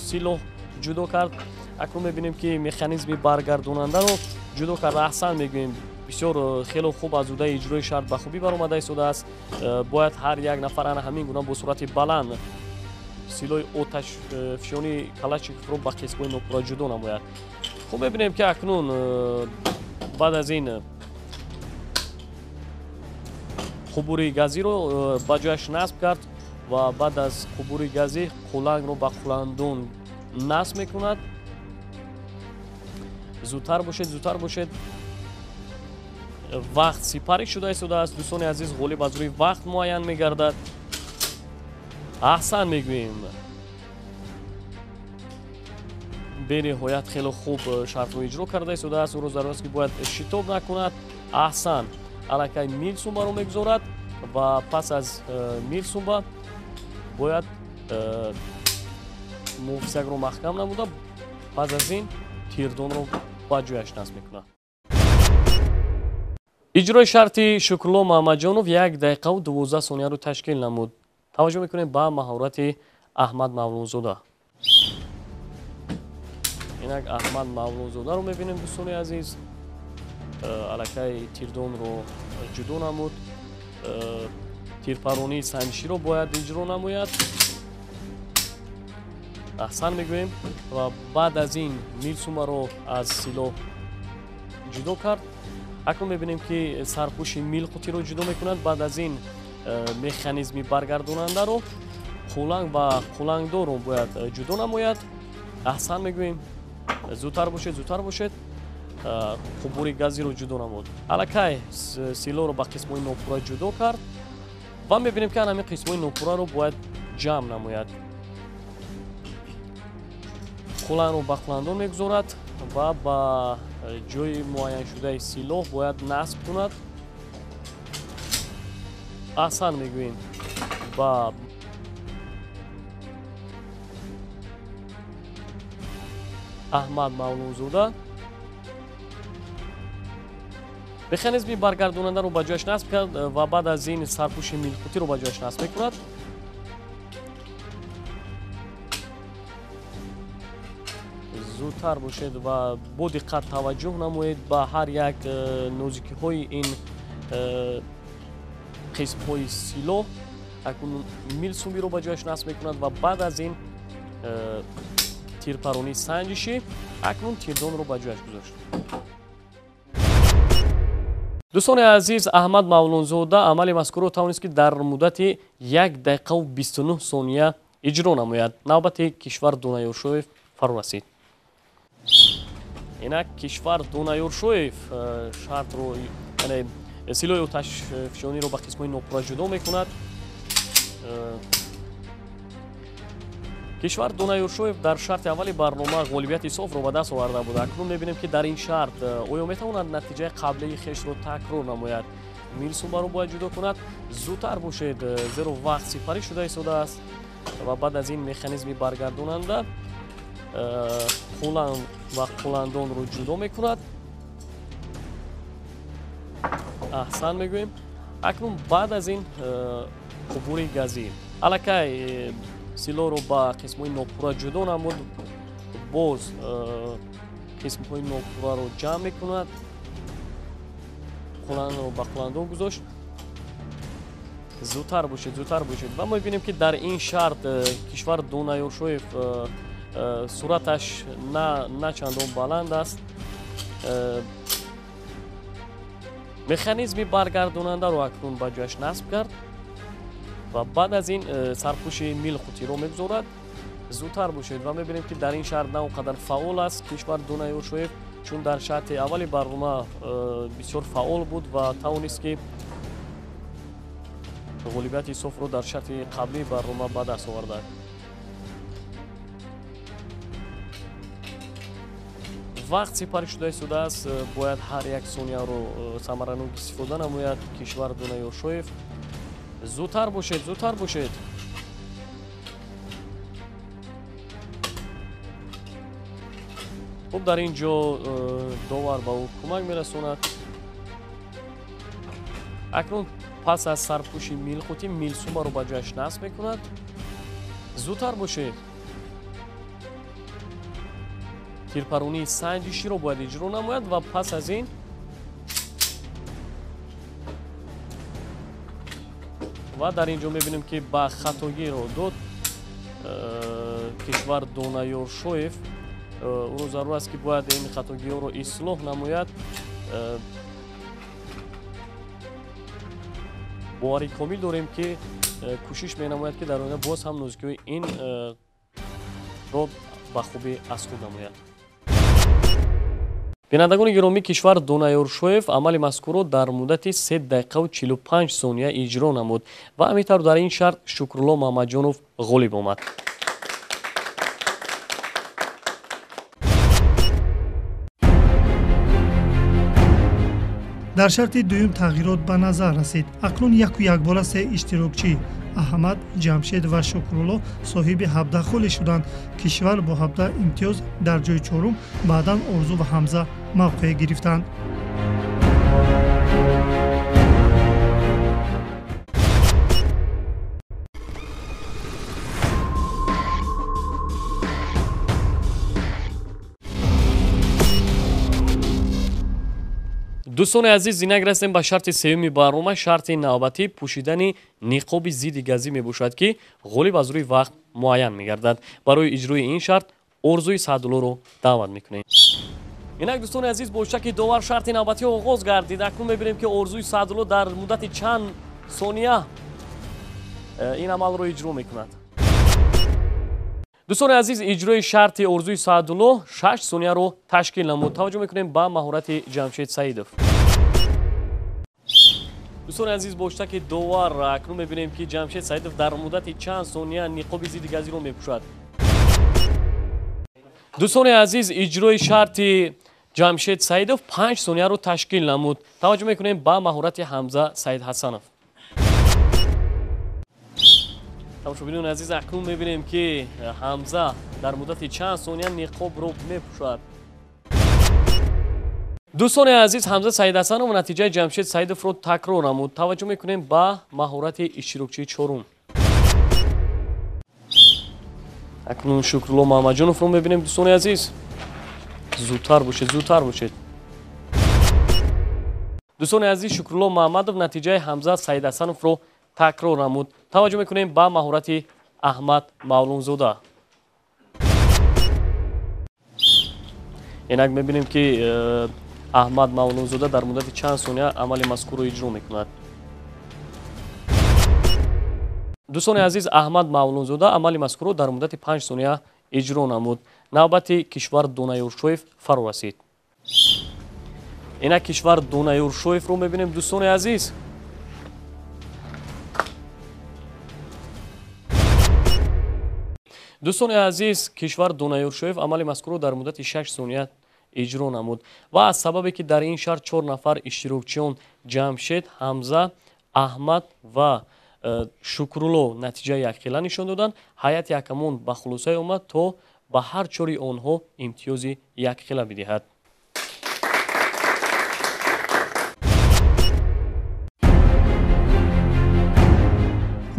силоҳ ҷудо кард. Акнун мебинем, ки механизми баргардонандаро ҷудо кард. Аҳсан мегӯем, бисёр хело хуб аз ӯҳдаи иҷрои шарт ба хубӣ баромада истодааст. Бояд ҳар як нафар ана ҳамин гуна бо суръати баланд силоҳи оташфишонии Калашниковро ба қисмҳои нопурра ҷудо намояд. Хуб, мебинем, ки акнун баъд аз ин қубури газиро ба ҷояш насб кард ва баъд аз қубури газӣ қулангро ба қуландон насб мекунад. Зудтар бошед, зудтар бошед, вақт сипарӣ шуда истодааст. Дӯстони азиз, ғолиб аз рӯи вақт муайян мегардад. Аҳсан мегӯем, бениҳоят хело хуб шартро иҷро карда истодааст. Ӯро зарур аст, ки бояд шитоб накунад. Аҳсан, аллакай милсумбаро мегузорад ва пас аз милсумба бояд муҳофизакро маҳкам намуда, пас аз ин тирдонро ба ҷояш насб мекунад. Иҷрои шарти Шукрулло Муҳаммадҷонов 1 дақиқаву 12 сонияро ташкил намуд. Таваҷҷӯҳ мекунем ба маҳорати Аҳмад Мавлонзода. Инак Аҳмад Мавлонзодаро мебинем, дӯстони азиз. Аллакай тирдонро ҷудо намуд. Тирпаронии санҷиширо бояд иҷро намояд. Аҳсан мегӯем ва баъд аз ин милсумаро аз силоҳ ҷудо кард. Акнун мебинем, ки сарпӯши милқутиро ҷудо мекунад. Баъд аз ин механизми баргардонандаро, қуланг ва қулангдорро бояд ҷудо намояд. Аҳсан мегӯем. Зудтар бошед, зудтар бошед. Қубури газиро ҷудо намуд. Аллакай силоҳро ба қисмҳои нопурра ҷудо кард ва мебинем, ки ҳамин қисмҳои нопурраро бояд ҷамъ намояд. Қулангро ба қуландон мегузорад ва ба ҷои муайяншудаи силоҳ бояд насб кунад. Аҳсан мегӯем ба Аҳмад Мавлонзода. Механизми баргардонандаро ба ҷояш насб кард ва баъд аз ин сарпӯши милқутиро ба ҷояш насб мекунад. Зудтар бошед ва бо диққат таваҷҷӯҳ намоед ба ҳар як нозикиҳои ин қисмҳои силоҳ. Акнун милсумбиро ба ҷояш насб мекунад ва баъд аз ин тирпаронии санҷишӣ. Акнун тирдонро ба ҷояш гузошт. Дӯстони азиз, Аҳмад Мавлонзода амали мазкурро тавонист, ки дар муддати 1 дақиқаву 29 сония иҷро намояд. Навбати Кишвар Дунаёршоев фаро расид. Инак Кишвар Дунаёршоев шартро, яъне силоҳи оташфишониро ба қисмҳои нопурра ҷудо мекунад. Кишвар Дунаёршоев дар шарти аввали барнома ғолибияти софро ба даст оварда буд. Акнун мебинем, ки дар ин шарт оё метавонад натиҷаи қаблии хешро такрор намояд. Милсумбаро бояд ҷудо кунад. Зудтар бошед, зеро вақт сипарӣ шуда истодааст ва баъд аз ин механизми баргардонанда, қулан ва қуландонро ҷудо мекунад. Аҳсан мегӯем. Акнун баъд аз ин қубури газӣ. Аллакай силоҳро ба қисмҳои нопурра ҷудо намуд. Боз қисмҳои нопурраро ҷамъ мекунад. Қуланро ба қуландон гузошт. Зудтар бошед, зудтар бошед. Ва мебинем, ки дар ин шарт Кишвар Дунаёршоев сураташ на чандон баланд аст. Механизми баргардонандаро акнун ба ҷояш насб кард ва баъд аз ин сарпӯши милқутиро мегузорад. Зудтар бошед ва мебинем, ки дар ин шарт на он қадар фаъол аст Кишвар Дунаёршоев, чун дар шарти аввали барнома бисёр фаъол буд ва тавонист, ки ғолибияти софро дар шарти қаблии барнома ба даст овардад. Вақт сипарӣ шуда истодааст, бояд ҳар як сонияро самаранок истифода намояд Кишвар Дунаёршоев. Зудтар бошед, зудтар бошед. Хуб, дар ин ҷо довар ба ӯ кӯмак мерасонад. Акнун пас аз сарпӯши милқутӣ милсумаро ба ҷояш насб мекунад. Зудтар бошед. Тирпаронии санҷиширо бояд иҷро намояд ва пас аз ин ва дар ин ҷо мебинем, ки ба хатогиро дод Кишвар Дунаёршоев. Ӯро зарур аст, ки бояд ин хатогиҳоро ислоҳ намояд. Боварӣ комил дорем, ки кӯшиш менамояд, ки дар оянда боз ҳам нозикиҳои ин ро ба хубӣ аз худ намояд. Бинандагони гиромӣ, Кишвар Дунаёршоев амали мазкурро дар муддати 3 дақиқаву 45 сония иҷро намуд ва ҳамин тавр дар ин шарт Шукрулло Маҳмадҷонов ғолиб омад. Дар шарти дуюм тағйирот ба назар расид. Акнун яку якбора се иштирокчӣ Аҳмад, Ҷамшед ва Шукрулло соҳиби 17 холе шуданд. Кишвар бо 17 имтиёз дар ҷои чорум, баъдан Орзу ва Ҳамза мавқеъ гирифтанд. Дӯстони азиз, инак расем ба шарти сеюми барнома. Шарти навбатӣ пӯшидани ниқоби зидди газӣ мебошад, ки ғолиб аз рӯи вақт муайян мегардад. Барои иҷрои ин шарт Орзуи Саъдуллоро даъват мекунем. Инак дӯстони азиз, бо шаки довар шарти навбатӣ оғоз гардид. Акнун мебинем, ки Орзуи Саъдулло дар муддати чанд сония ин амалро иҷро мекунад. Дӯстони азиз, иҷрои шарти Орзуи Саъдулло 6 сонияро ташкил намуд. Таваҷҷӯҳ мекунем ба маҳорати Ҷамшед Саидов. Дӯстони азиз, бо иштироки довар акнун мебинем, ки Ҷамшед Саидов дар муддати чанд сония ниқоби зидди газиро мепӯшад. Дӯстони азиз, иҷрои шарти Ҷамшед Саидов 5 сонияро ташкил намуд. Таваҷҷӯҳ мекунем ба маҳорати Ҳамза Саидҳасанов. Тамошобинони азиз, акнун мебинем, ки Ҳамза дар муддати чанд сония ниқобро мепӯшад. Дӯстони азиз, Ҳамза Саидҳасанов натиҷаи Ҷамшед Саидовро такрор намуд. Таваҷҷӯҳ мекунем ба маҳорати иштирокчии чорум. Акнун Шукрулло Маҳмадҷоновро мебинем. Дӯстони азиз, зудтар бошед, зудтар бошед. Дӯстони азиз, Шукрулло Маҳмадов натиҷаи Ҳамза Саидҳасановро такрор намуд. Таваҷҷӯҳ мекунем ба маҳорати Аҳмад Мавлонзода. Инак мебинем, ки Аҳмад Мавлонзода дар муддати чанд сония амали мазкурро иҷро мекунад. Дӯстони азиз, Аҳмад Мавлонзода амали мазкурро дар муддати 5 сония иҷро намуд. Навбати Кишвар Донаюршоев фаро расид. Инак Кишвар Донаюршоевро мебинем, дӯстони азиз. Дӯстони азиз, Кишвар Донаюршоев амали мазкурро дар муддати 6 сония иҷро намуд ва аз сабабе ки дар ин шарт 4 нафар иштирокчиён Ҷамшед, Ҳамза, Аҳмад ва Шукрулло натиҷаи якхела нишон доданд, ҳайати ҳакамон ба хулосае омад, то ба ҳар чори онҳо имтиёзи якхела бидиҳад.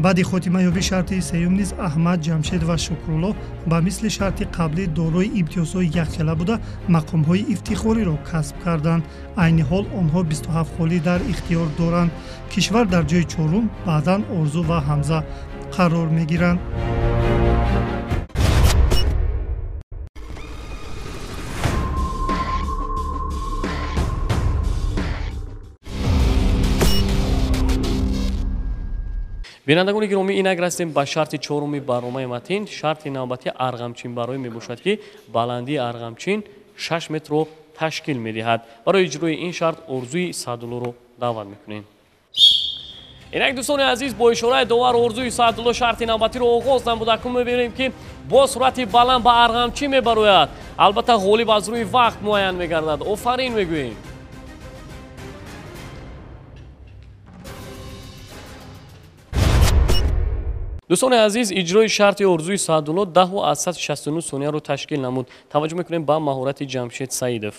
Баъди хотимаёбии шарти сеюм низ Аҳмад, Ҷамшед ва Шукрулло ба мисли шарти қаблӣ дорои имтиёзҳои якхела буда мақомҳои ифтихориро касб карданд. Айни ҳол онҳо 27 холӣ дар ихтиёр доранд. Кишвар дар ҷои чорум, баъдан Орзу ва Ҳамза қарор мегиранд. Бинандагони гиромӣ, инак расидем ба шарти чоруми барномаи Матин. Шарти навбатӣ арғамчинбароӣ мебошад, ки баландии арғамчин 6 метрро ташкил медиҳад. Барои иҷрои ин шарт Орзуи Саъдуллоро даъват мекунем. Инак дӯстони азиз, бо ишораи довар Орзуи Саъдулло шарти навбатиро оғоз намуд. Акнун мебинем, ки бо суръати баланд ба арғамчин мебарояд. Албатта ғолиб аз рӯи вақт муайян мегардад. Офарин мегӯем. Дӯстони азиз, иҷрои шарти Орзуи Саъдулло 10,69 сонияро ташкил намуд. Таваҷҷӯҳ мекунем ба маҳорати Ҷамшед Саидов.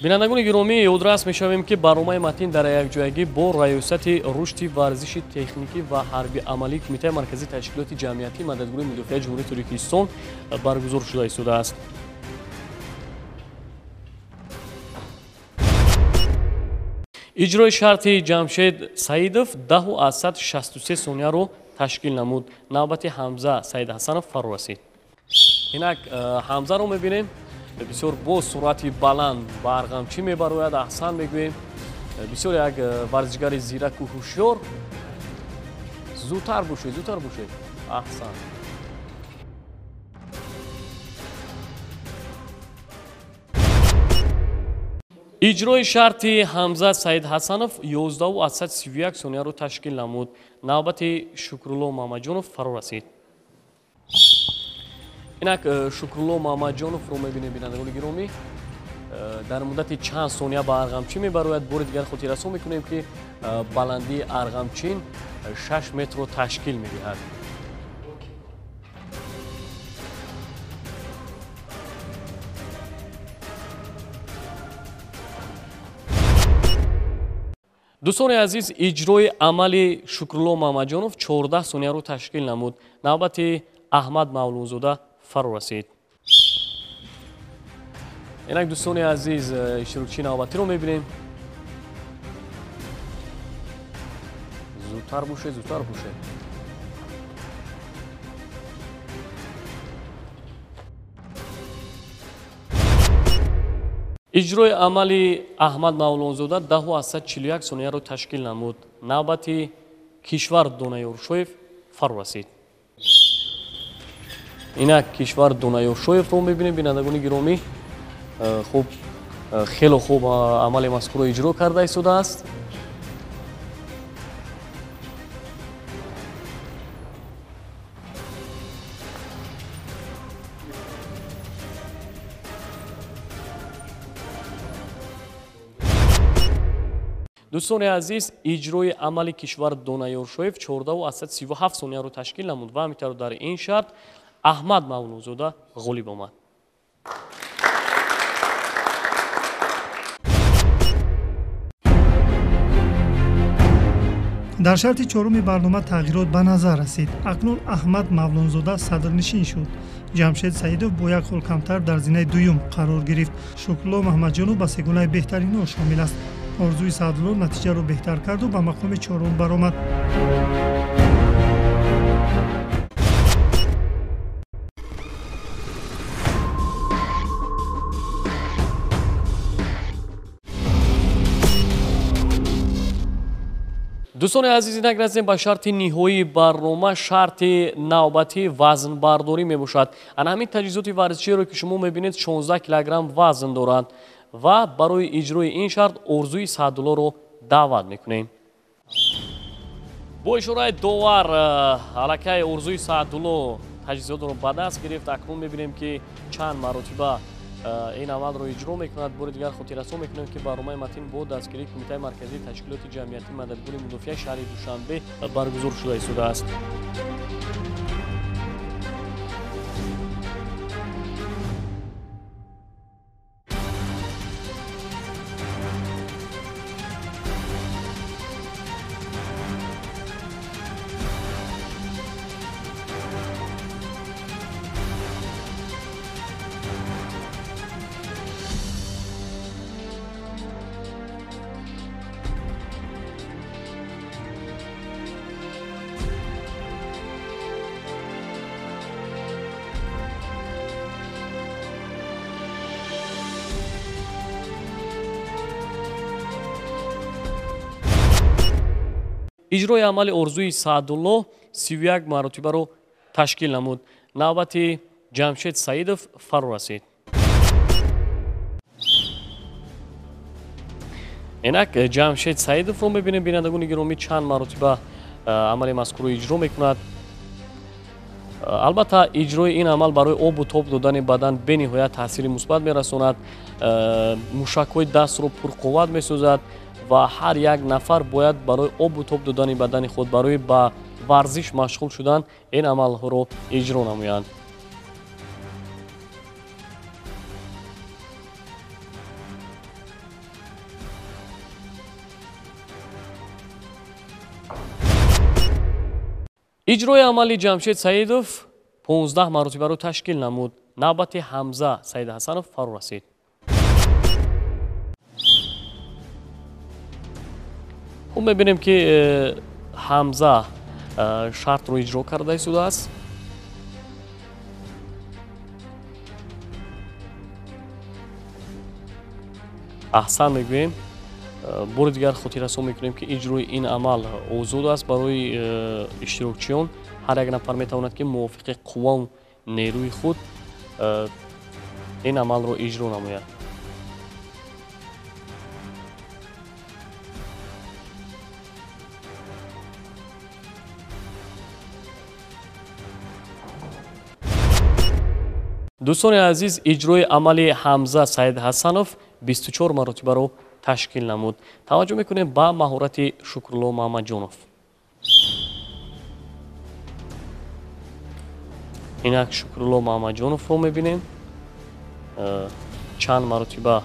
Бинандагони гиромӣ, ёдрас мешавем, ки барномаи Матин дар якҷоягӣ бо Раёсати рушди варзиши техникӣ ва ҳарби-амалии Кумитаи марказии ташкилоти ҷамъиятии мададгурӯҳи мудофиаи Ҷумҳурии Тоҷикистон баргузор шуда истодааст. Иҷрои шарти Ҷамшед Саидов 10,63 сонияро ташкил намуд. Навбати Ҳамза Саидҳасанов фаро расид. Инак Ҳамзаро мебинем, бисёр бо суръати баланд ба арғамчӣ мебарояд. Аҳсан мегӯем, бисёр як варзишгари зираку ҳушёр. Зудтар бошед, зудтар бошед. Аҳсан. Иҷрои шарти Ҳамза Саидҳасанов 11,31 сонияро ташкил намуд. Навбати Шукрулло Маҳмадҷонов фаро расид. Инак Шукрулло Маҳмадҷоновро мебинем, бинандагони гиромӣ. Дар муддати чанд сония ба арғамчин мебарояд. Бори дигар хотиррасон мекунем, ки баландии арғамчин 6 метрро ташкил медиҳад. Дӯстони азиз, иҷрои амали Шукрулло Маҳмадҷонов 14 сонияро ташкил намуд. Навбати Аҳмад Мавлонзода фаро расид. Инак дӯстони азиз, иштирокчии навбатиро мебинем. Зудтар бошед, зудтар бошед. Иҷрои амали Аҳмад Мавлонзода 10,41 сонияро ташкил намуд. Навбати Кишвар Донаёршоев фаро расид. Инак Кишвар Донаёршоевро мебинем, бинандагони гиромӣ. Хуб, хело хуб амали мазкурро иҷро карда истодааст. Дӯстони азиз, иҷрои амали Кишвар Донаёршоев 14,37 сонияро ташкил намуд ва ҳамин тавр дар ин шарт Аҳмад Мавлонзода ғолиб омад. Дар шарти чоруми барнома тағйирот ба назар расид. Акнун Аҳмад Мавлонзода садрнишин шуд. Ҷамшед Саидов бо як хол камтар дар зинаи дуюм қарор гирифт. Шукрулло Маҳмадҷонов ба сегонаи беҳтаринҳо шомил аст. Орзуи Саъдулло натиҷаро беҳтар карду ба мақоми чорум баромад. Дӯстони азиз, инак расидем ба шарти ниҳоии барнома. Шарти навбатӣ вазнбардорӣ мебошад. Ана ҳамин таҷҳизоти варзиширо ки шумо мебинед 16 килограмм вазн доранд ва барои иҷрои ин шарт Орзуи Саъдуллоро даъват мекунем. Бо ишораи довар аллакай Орзуи Саъдулло таҷҳизотро ба даст гирифт. Акнун мебинем ки чанд маротиба ин амалро иҷро мекунад. Бори дигар хотиррасон мекунем ки барномаи Матин бо дастгирии Кумитаи марказии ташкилоти ҷамъиятии мададгори мудофиаи шаҳри Душанбе баргузор шуда истодааст. Иҷрои амали Орзуи Саъдулло 31 маротибаро ташкил намуд. Навбати Ҷамшед Саидов фаро расид. Инак Ҷамшед Саидовро мебинем, бинандагони гиромӣ, чанд маротиба амали мазкурро иҷро мекунад. Албатта иҷрои ин амал барои обу тоб додани бадан бениҳоят таъсири мусбат мерасонад, мушакҳои дастро пурқувват месозад ва ҳар як нафар бояд барои обу тоб додани бадани худ, барои ба варзиш машғул шудан ин амалҳоро иҷро намоянд. Иҷрои амали Ҷамшед Саидов 15 маротибаро ташкил намуд. Навбати Ҳамза Саидҳасанов фаро расид. Хуб, мебинем ки Ҳамза шартро иҷро карда истодааст. Аҳсан мегӯем. Бори дигар хотиррасон мекунем ки иҷрои ин амал озод аст барои иштирокчиён. Ҳар як нафар метавонад ки мувофиқи қуввау нерӯи худ ин амалро иҷро намояд. Дӯстони азиз, иҷрои амали Ҳамза Саидҳасанов 24 маротибаро ташкил намуд. Таваҷҷӯҳ мекунем ба маҳорати Шукрулло Маҳмадҷонов. Инак Шукрулло Маҳмадҷоновро мебинем, чанд маротиба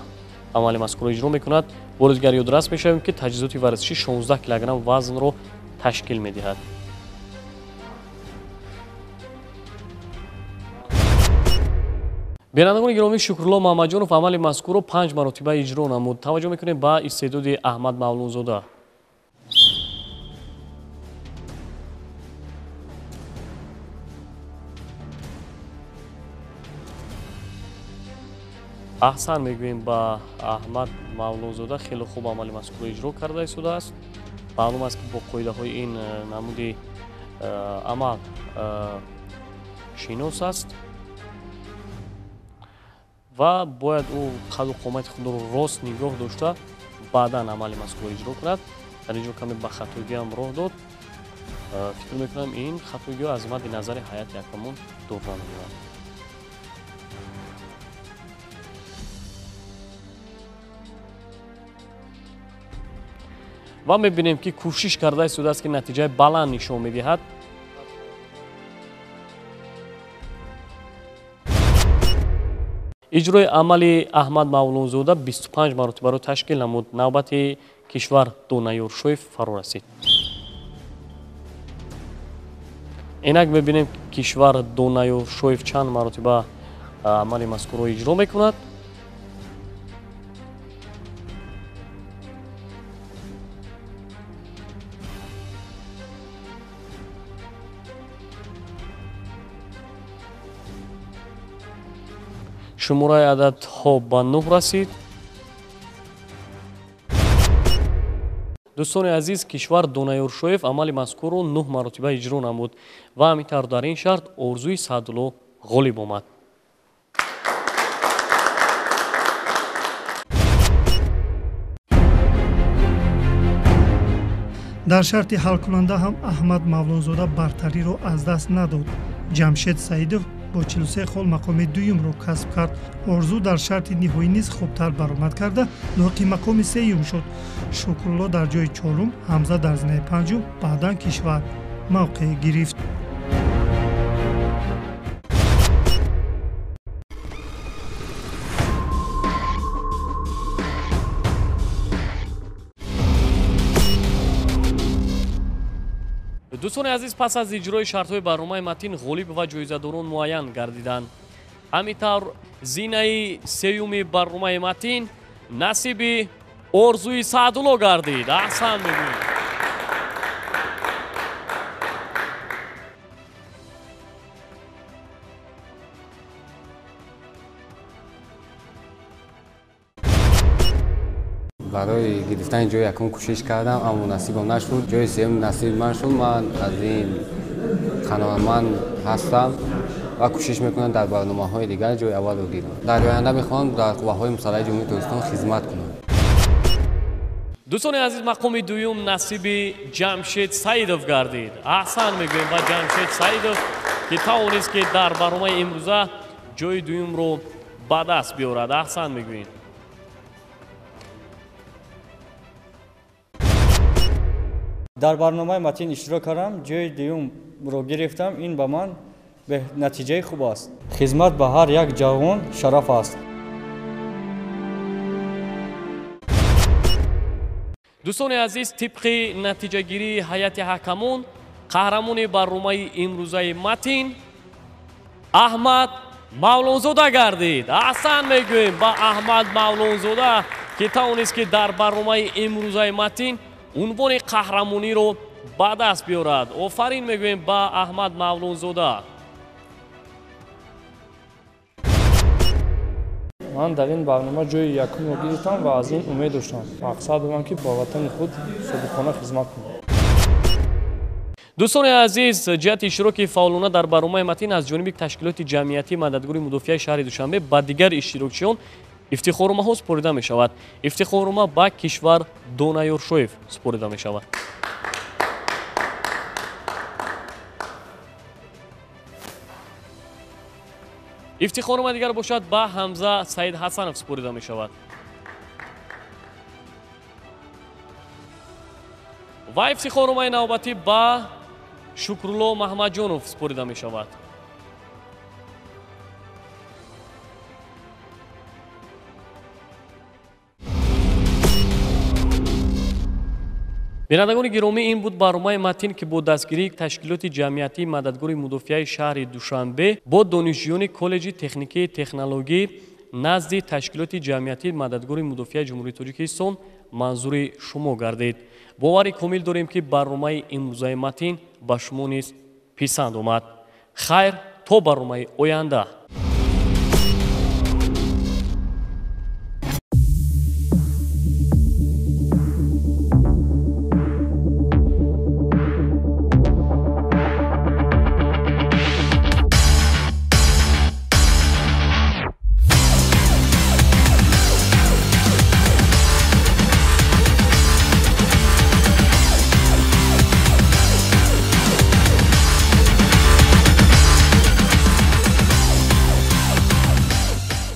амали мазкурро иҷро мекунад. Бори дигар ёдрас мешавем ки таҷҳизоти варзишӣ 16 килограмм вазнро ташкил медиҳад. Бинандагони гиромӣ, Шукрулло Маҳмадҷонов амали мазкурро 5 маротиба иҷро намуд. Таваҷҷӯҳ мекунем ба истеъдоди Аҳмад Мавлонзода. Аҳсан мегӯем ба Аҳмад Мавлонзода, хеле хуб амали мазкурро иҷро карда истодааст. Маълум аст, ки бо қоидаҳои ин намуди амал шинос аст ва бояд ӯ қаду қомати худро рост нигоҳ дошта баъдан амали мазкурро иҷро кунад. Дар ин ҷо каме ба хатогиам роҳ дод. Фикр мекунам, ин хатогиҳо аз мадди назари ҳайати ҳакамон дур намемонад. Ва мебинем, ки кӯшиш карда истодааст, ки натиҷаи баланд нишон медиҳад. Иҷрои амали Аҳмад Мавлонзода 25 маротибаро ташкил намуд. Навбати Кишвар Донаёршоев фаро расид. Инак мебинем, Кишвар Донаёршоев чанд маротиба амали мазкурро иҷро мекунад. Шумораи ададҳо ба 9 расид. Дӯстони азиз, Кишвар Донаёршоев амали мазкурро 9 маротиба иҷро намуд ва ҳамин тавр дар ин шарт Орзуи Саъдулло ғолиб омад. Дар шарти ҳалкунанда ҳам Аҳмад Мавлонзода бартариро аз даст надод. Ҷамшед Саидов бо 43 хол мақоми дуюмро касб кард. Орзу дар шарти ниҳоӣ низ хубтар баромад карда, лоиқи мақоми сеюм шуд. Шукрулло дар ҷои чорум, Ҳамза дар зинаи панҷум, баъдан Кишвар мавқеъ гирифт. Дӯстони азиз, пас аз иҷрои шартҳои барномаи Матин ғолиб ва ҷоизадорон муайян гардиданд. Ҳамин тавр зинаи сеюми барномаи Матин насиби Орзуи Саъдулло гардид. Аҳсан мегӯем. Барои гирифтани ҷои якум кӯшиш кардам, аммо насибам нашуд. Ҷои сеюм насиби ман шуд. Ман аз ин қаноатманд ҳастам ва кӯшиш мекунам дар барномаҳои дигар ҷои аввалро гирам. Дар оянда мехоҳам дар қувваҳои мусаллаҳи Ҷумҳурии Тоҷикистон хизмат кунам. Дӯстони азиз, мақоми дуюм насиби Ҷамшед Саидов гардид. Аҳсан мегӯем ба Ҷамшед Саидов, ки тавонист, ки дар барномаи имрӯза ҷои дуюмро ба даст биёрад. Аҳсан мегӯем. Дар барномаи Матин иштирок кардам, ҷои дуюмро гирифтам. Ин ба ман натиҷаи хуб аст. Хизмат ба ҳар як ҷавон шараф аст. Дӯстони азиз, тибқи натиҷагирии ҳайати ҳакамон қаҳрамони барномаи имрӯзаи Матин Аҳмад Мавлонзода гардид. Аҳсан мегӯем ба Аҳмад Мавлонзода, ки тавонист, ки дар барномаи имрӯзаи Матин унвони қаҳрамониро ба даст биёрад. Офарин мегӯем ба Аҳмад Мавлонзода. Ман дар ин барнома ҷои якумро гирифтам ва аз ин умед доштам. Мақсад дорам, ки ба ватани худ содиқона хизмат кунам. Дӯстони азиз, ҷиҳати иштироки фаъолона дар барномаи Матин аз ҷониби ташкилоти ҷамъиятии мададгори мудофиаи шаҳри Душанбе ба дигар иштирокчиён ифтихорномаҳо супорида мешавад. Ифтихорнома ба Кишвар Донаёршоев супорида мешавад. Ифтихорнома дигар бошад ба Ҳамза Саид Ҳасанов супорида мешавад. Ва ифтихорномаи навбатӣ ба Шукрулло Маҳмадҷонов супорида мешавад. Бинандагони гиромӣ, ин буд барномаи Матин, ки бо дастгирии ташкилоти ҷамъиятии мададгори мудофиаи шаҳри Душанбе бо донишҷӯёни коллеҷи техникии технологӣ назди ташкилоти ҷамъиятии мададгори мудофиаи Ҷумҳурии Тоҷикистон манзури шумо гардид. Бовари комил дорем, ки барномаи имрӯзаи Матин ба шумо низ писанд омад. Хайр, то барномаи оянда.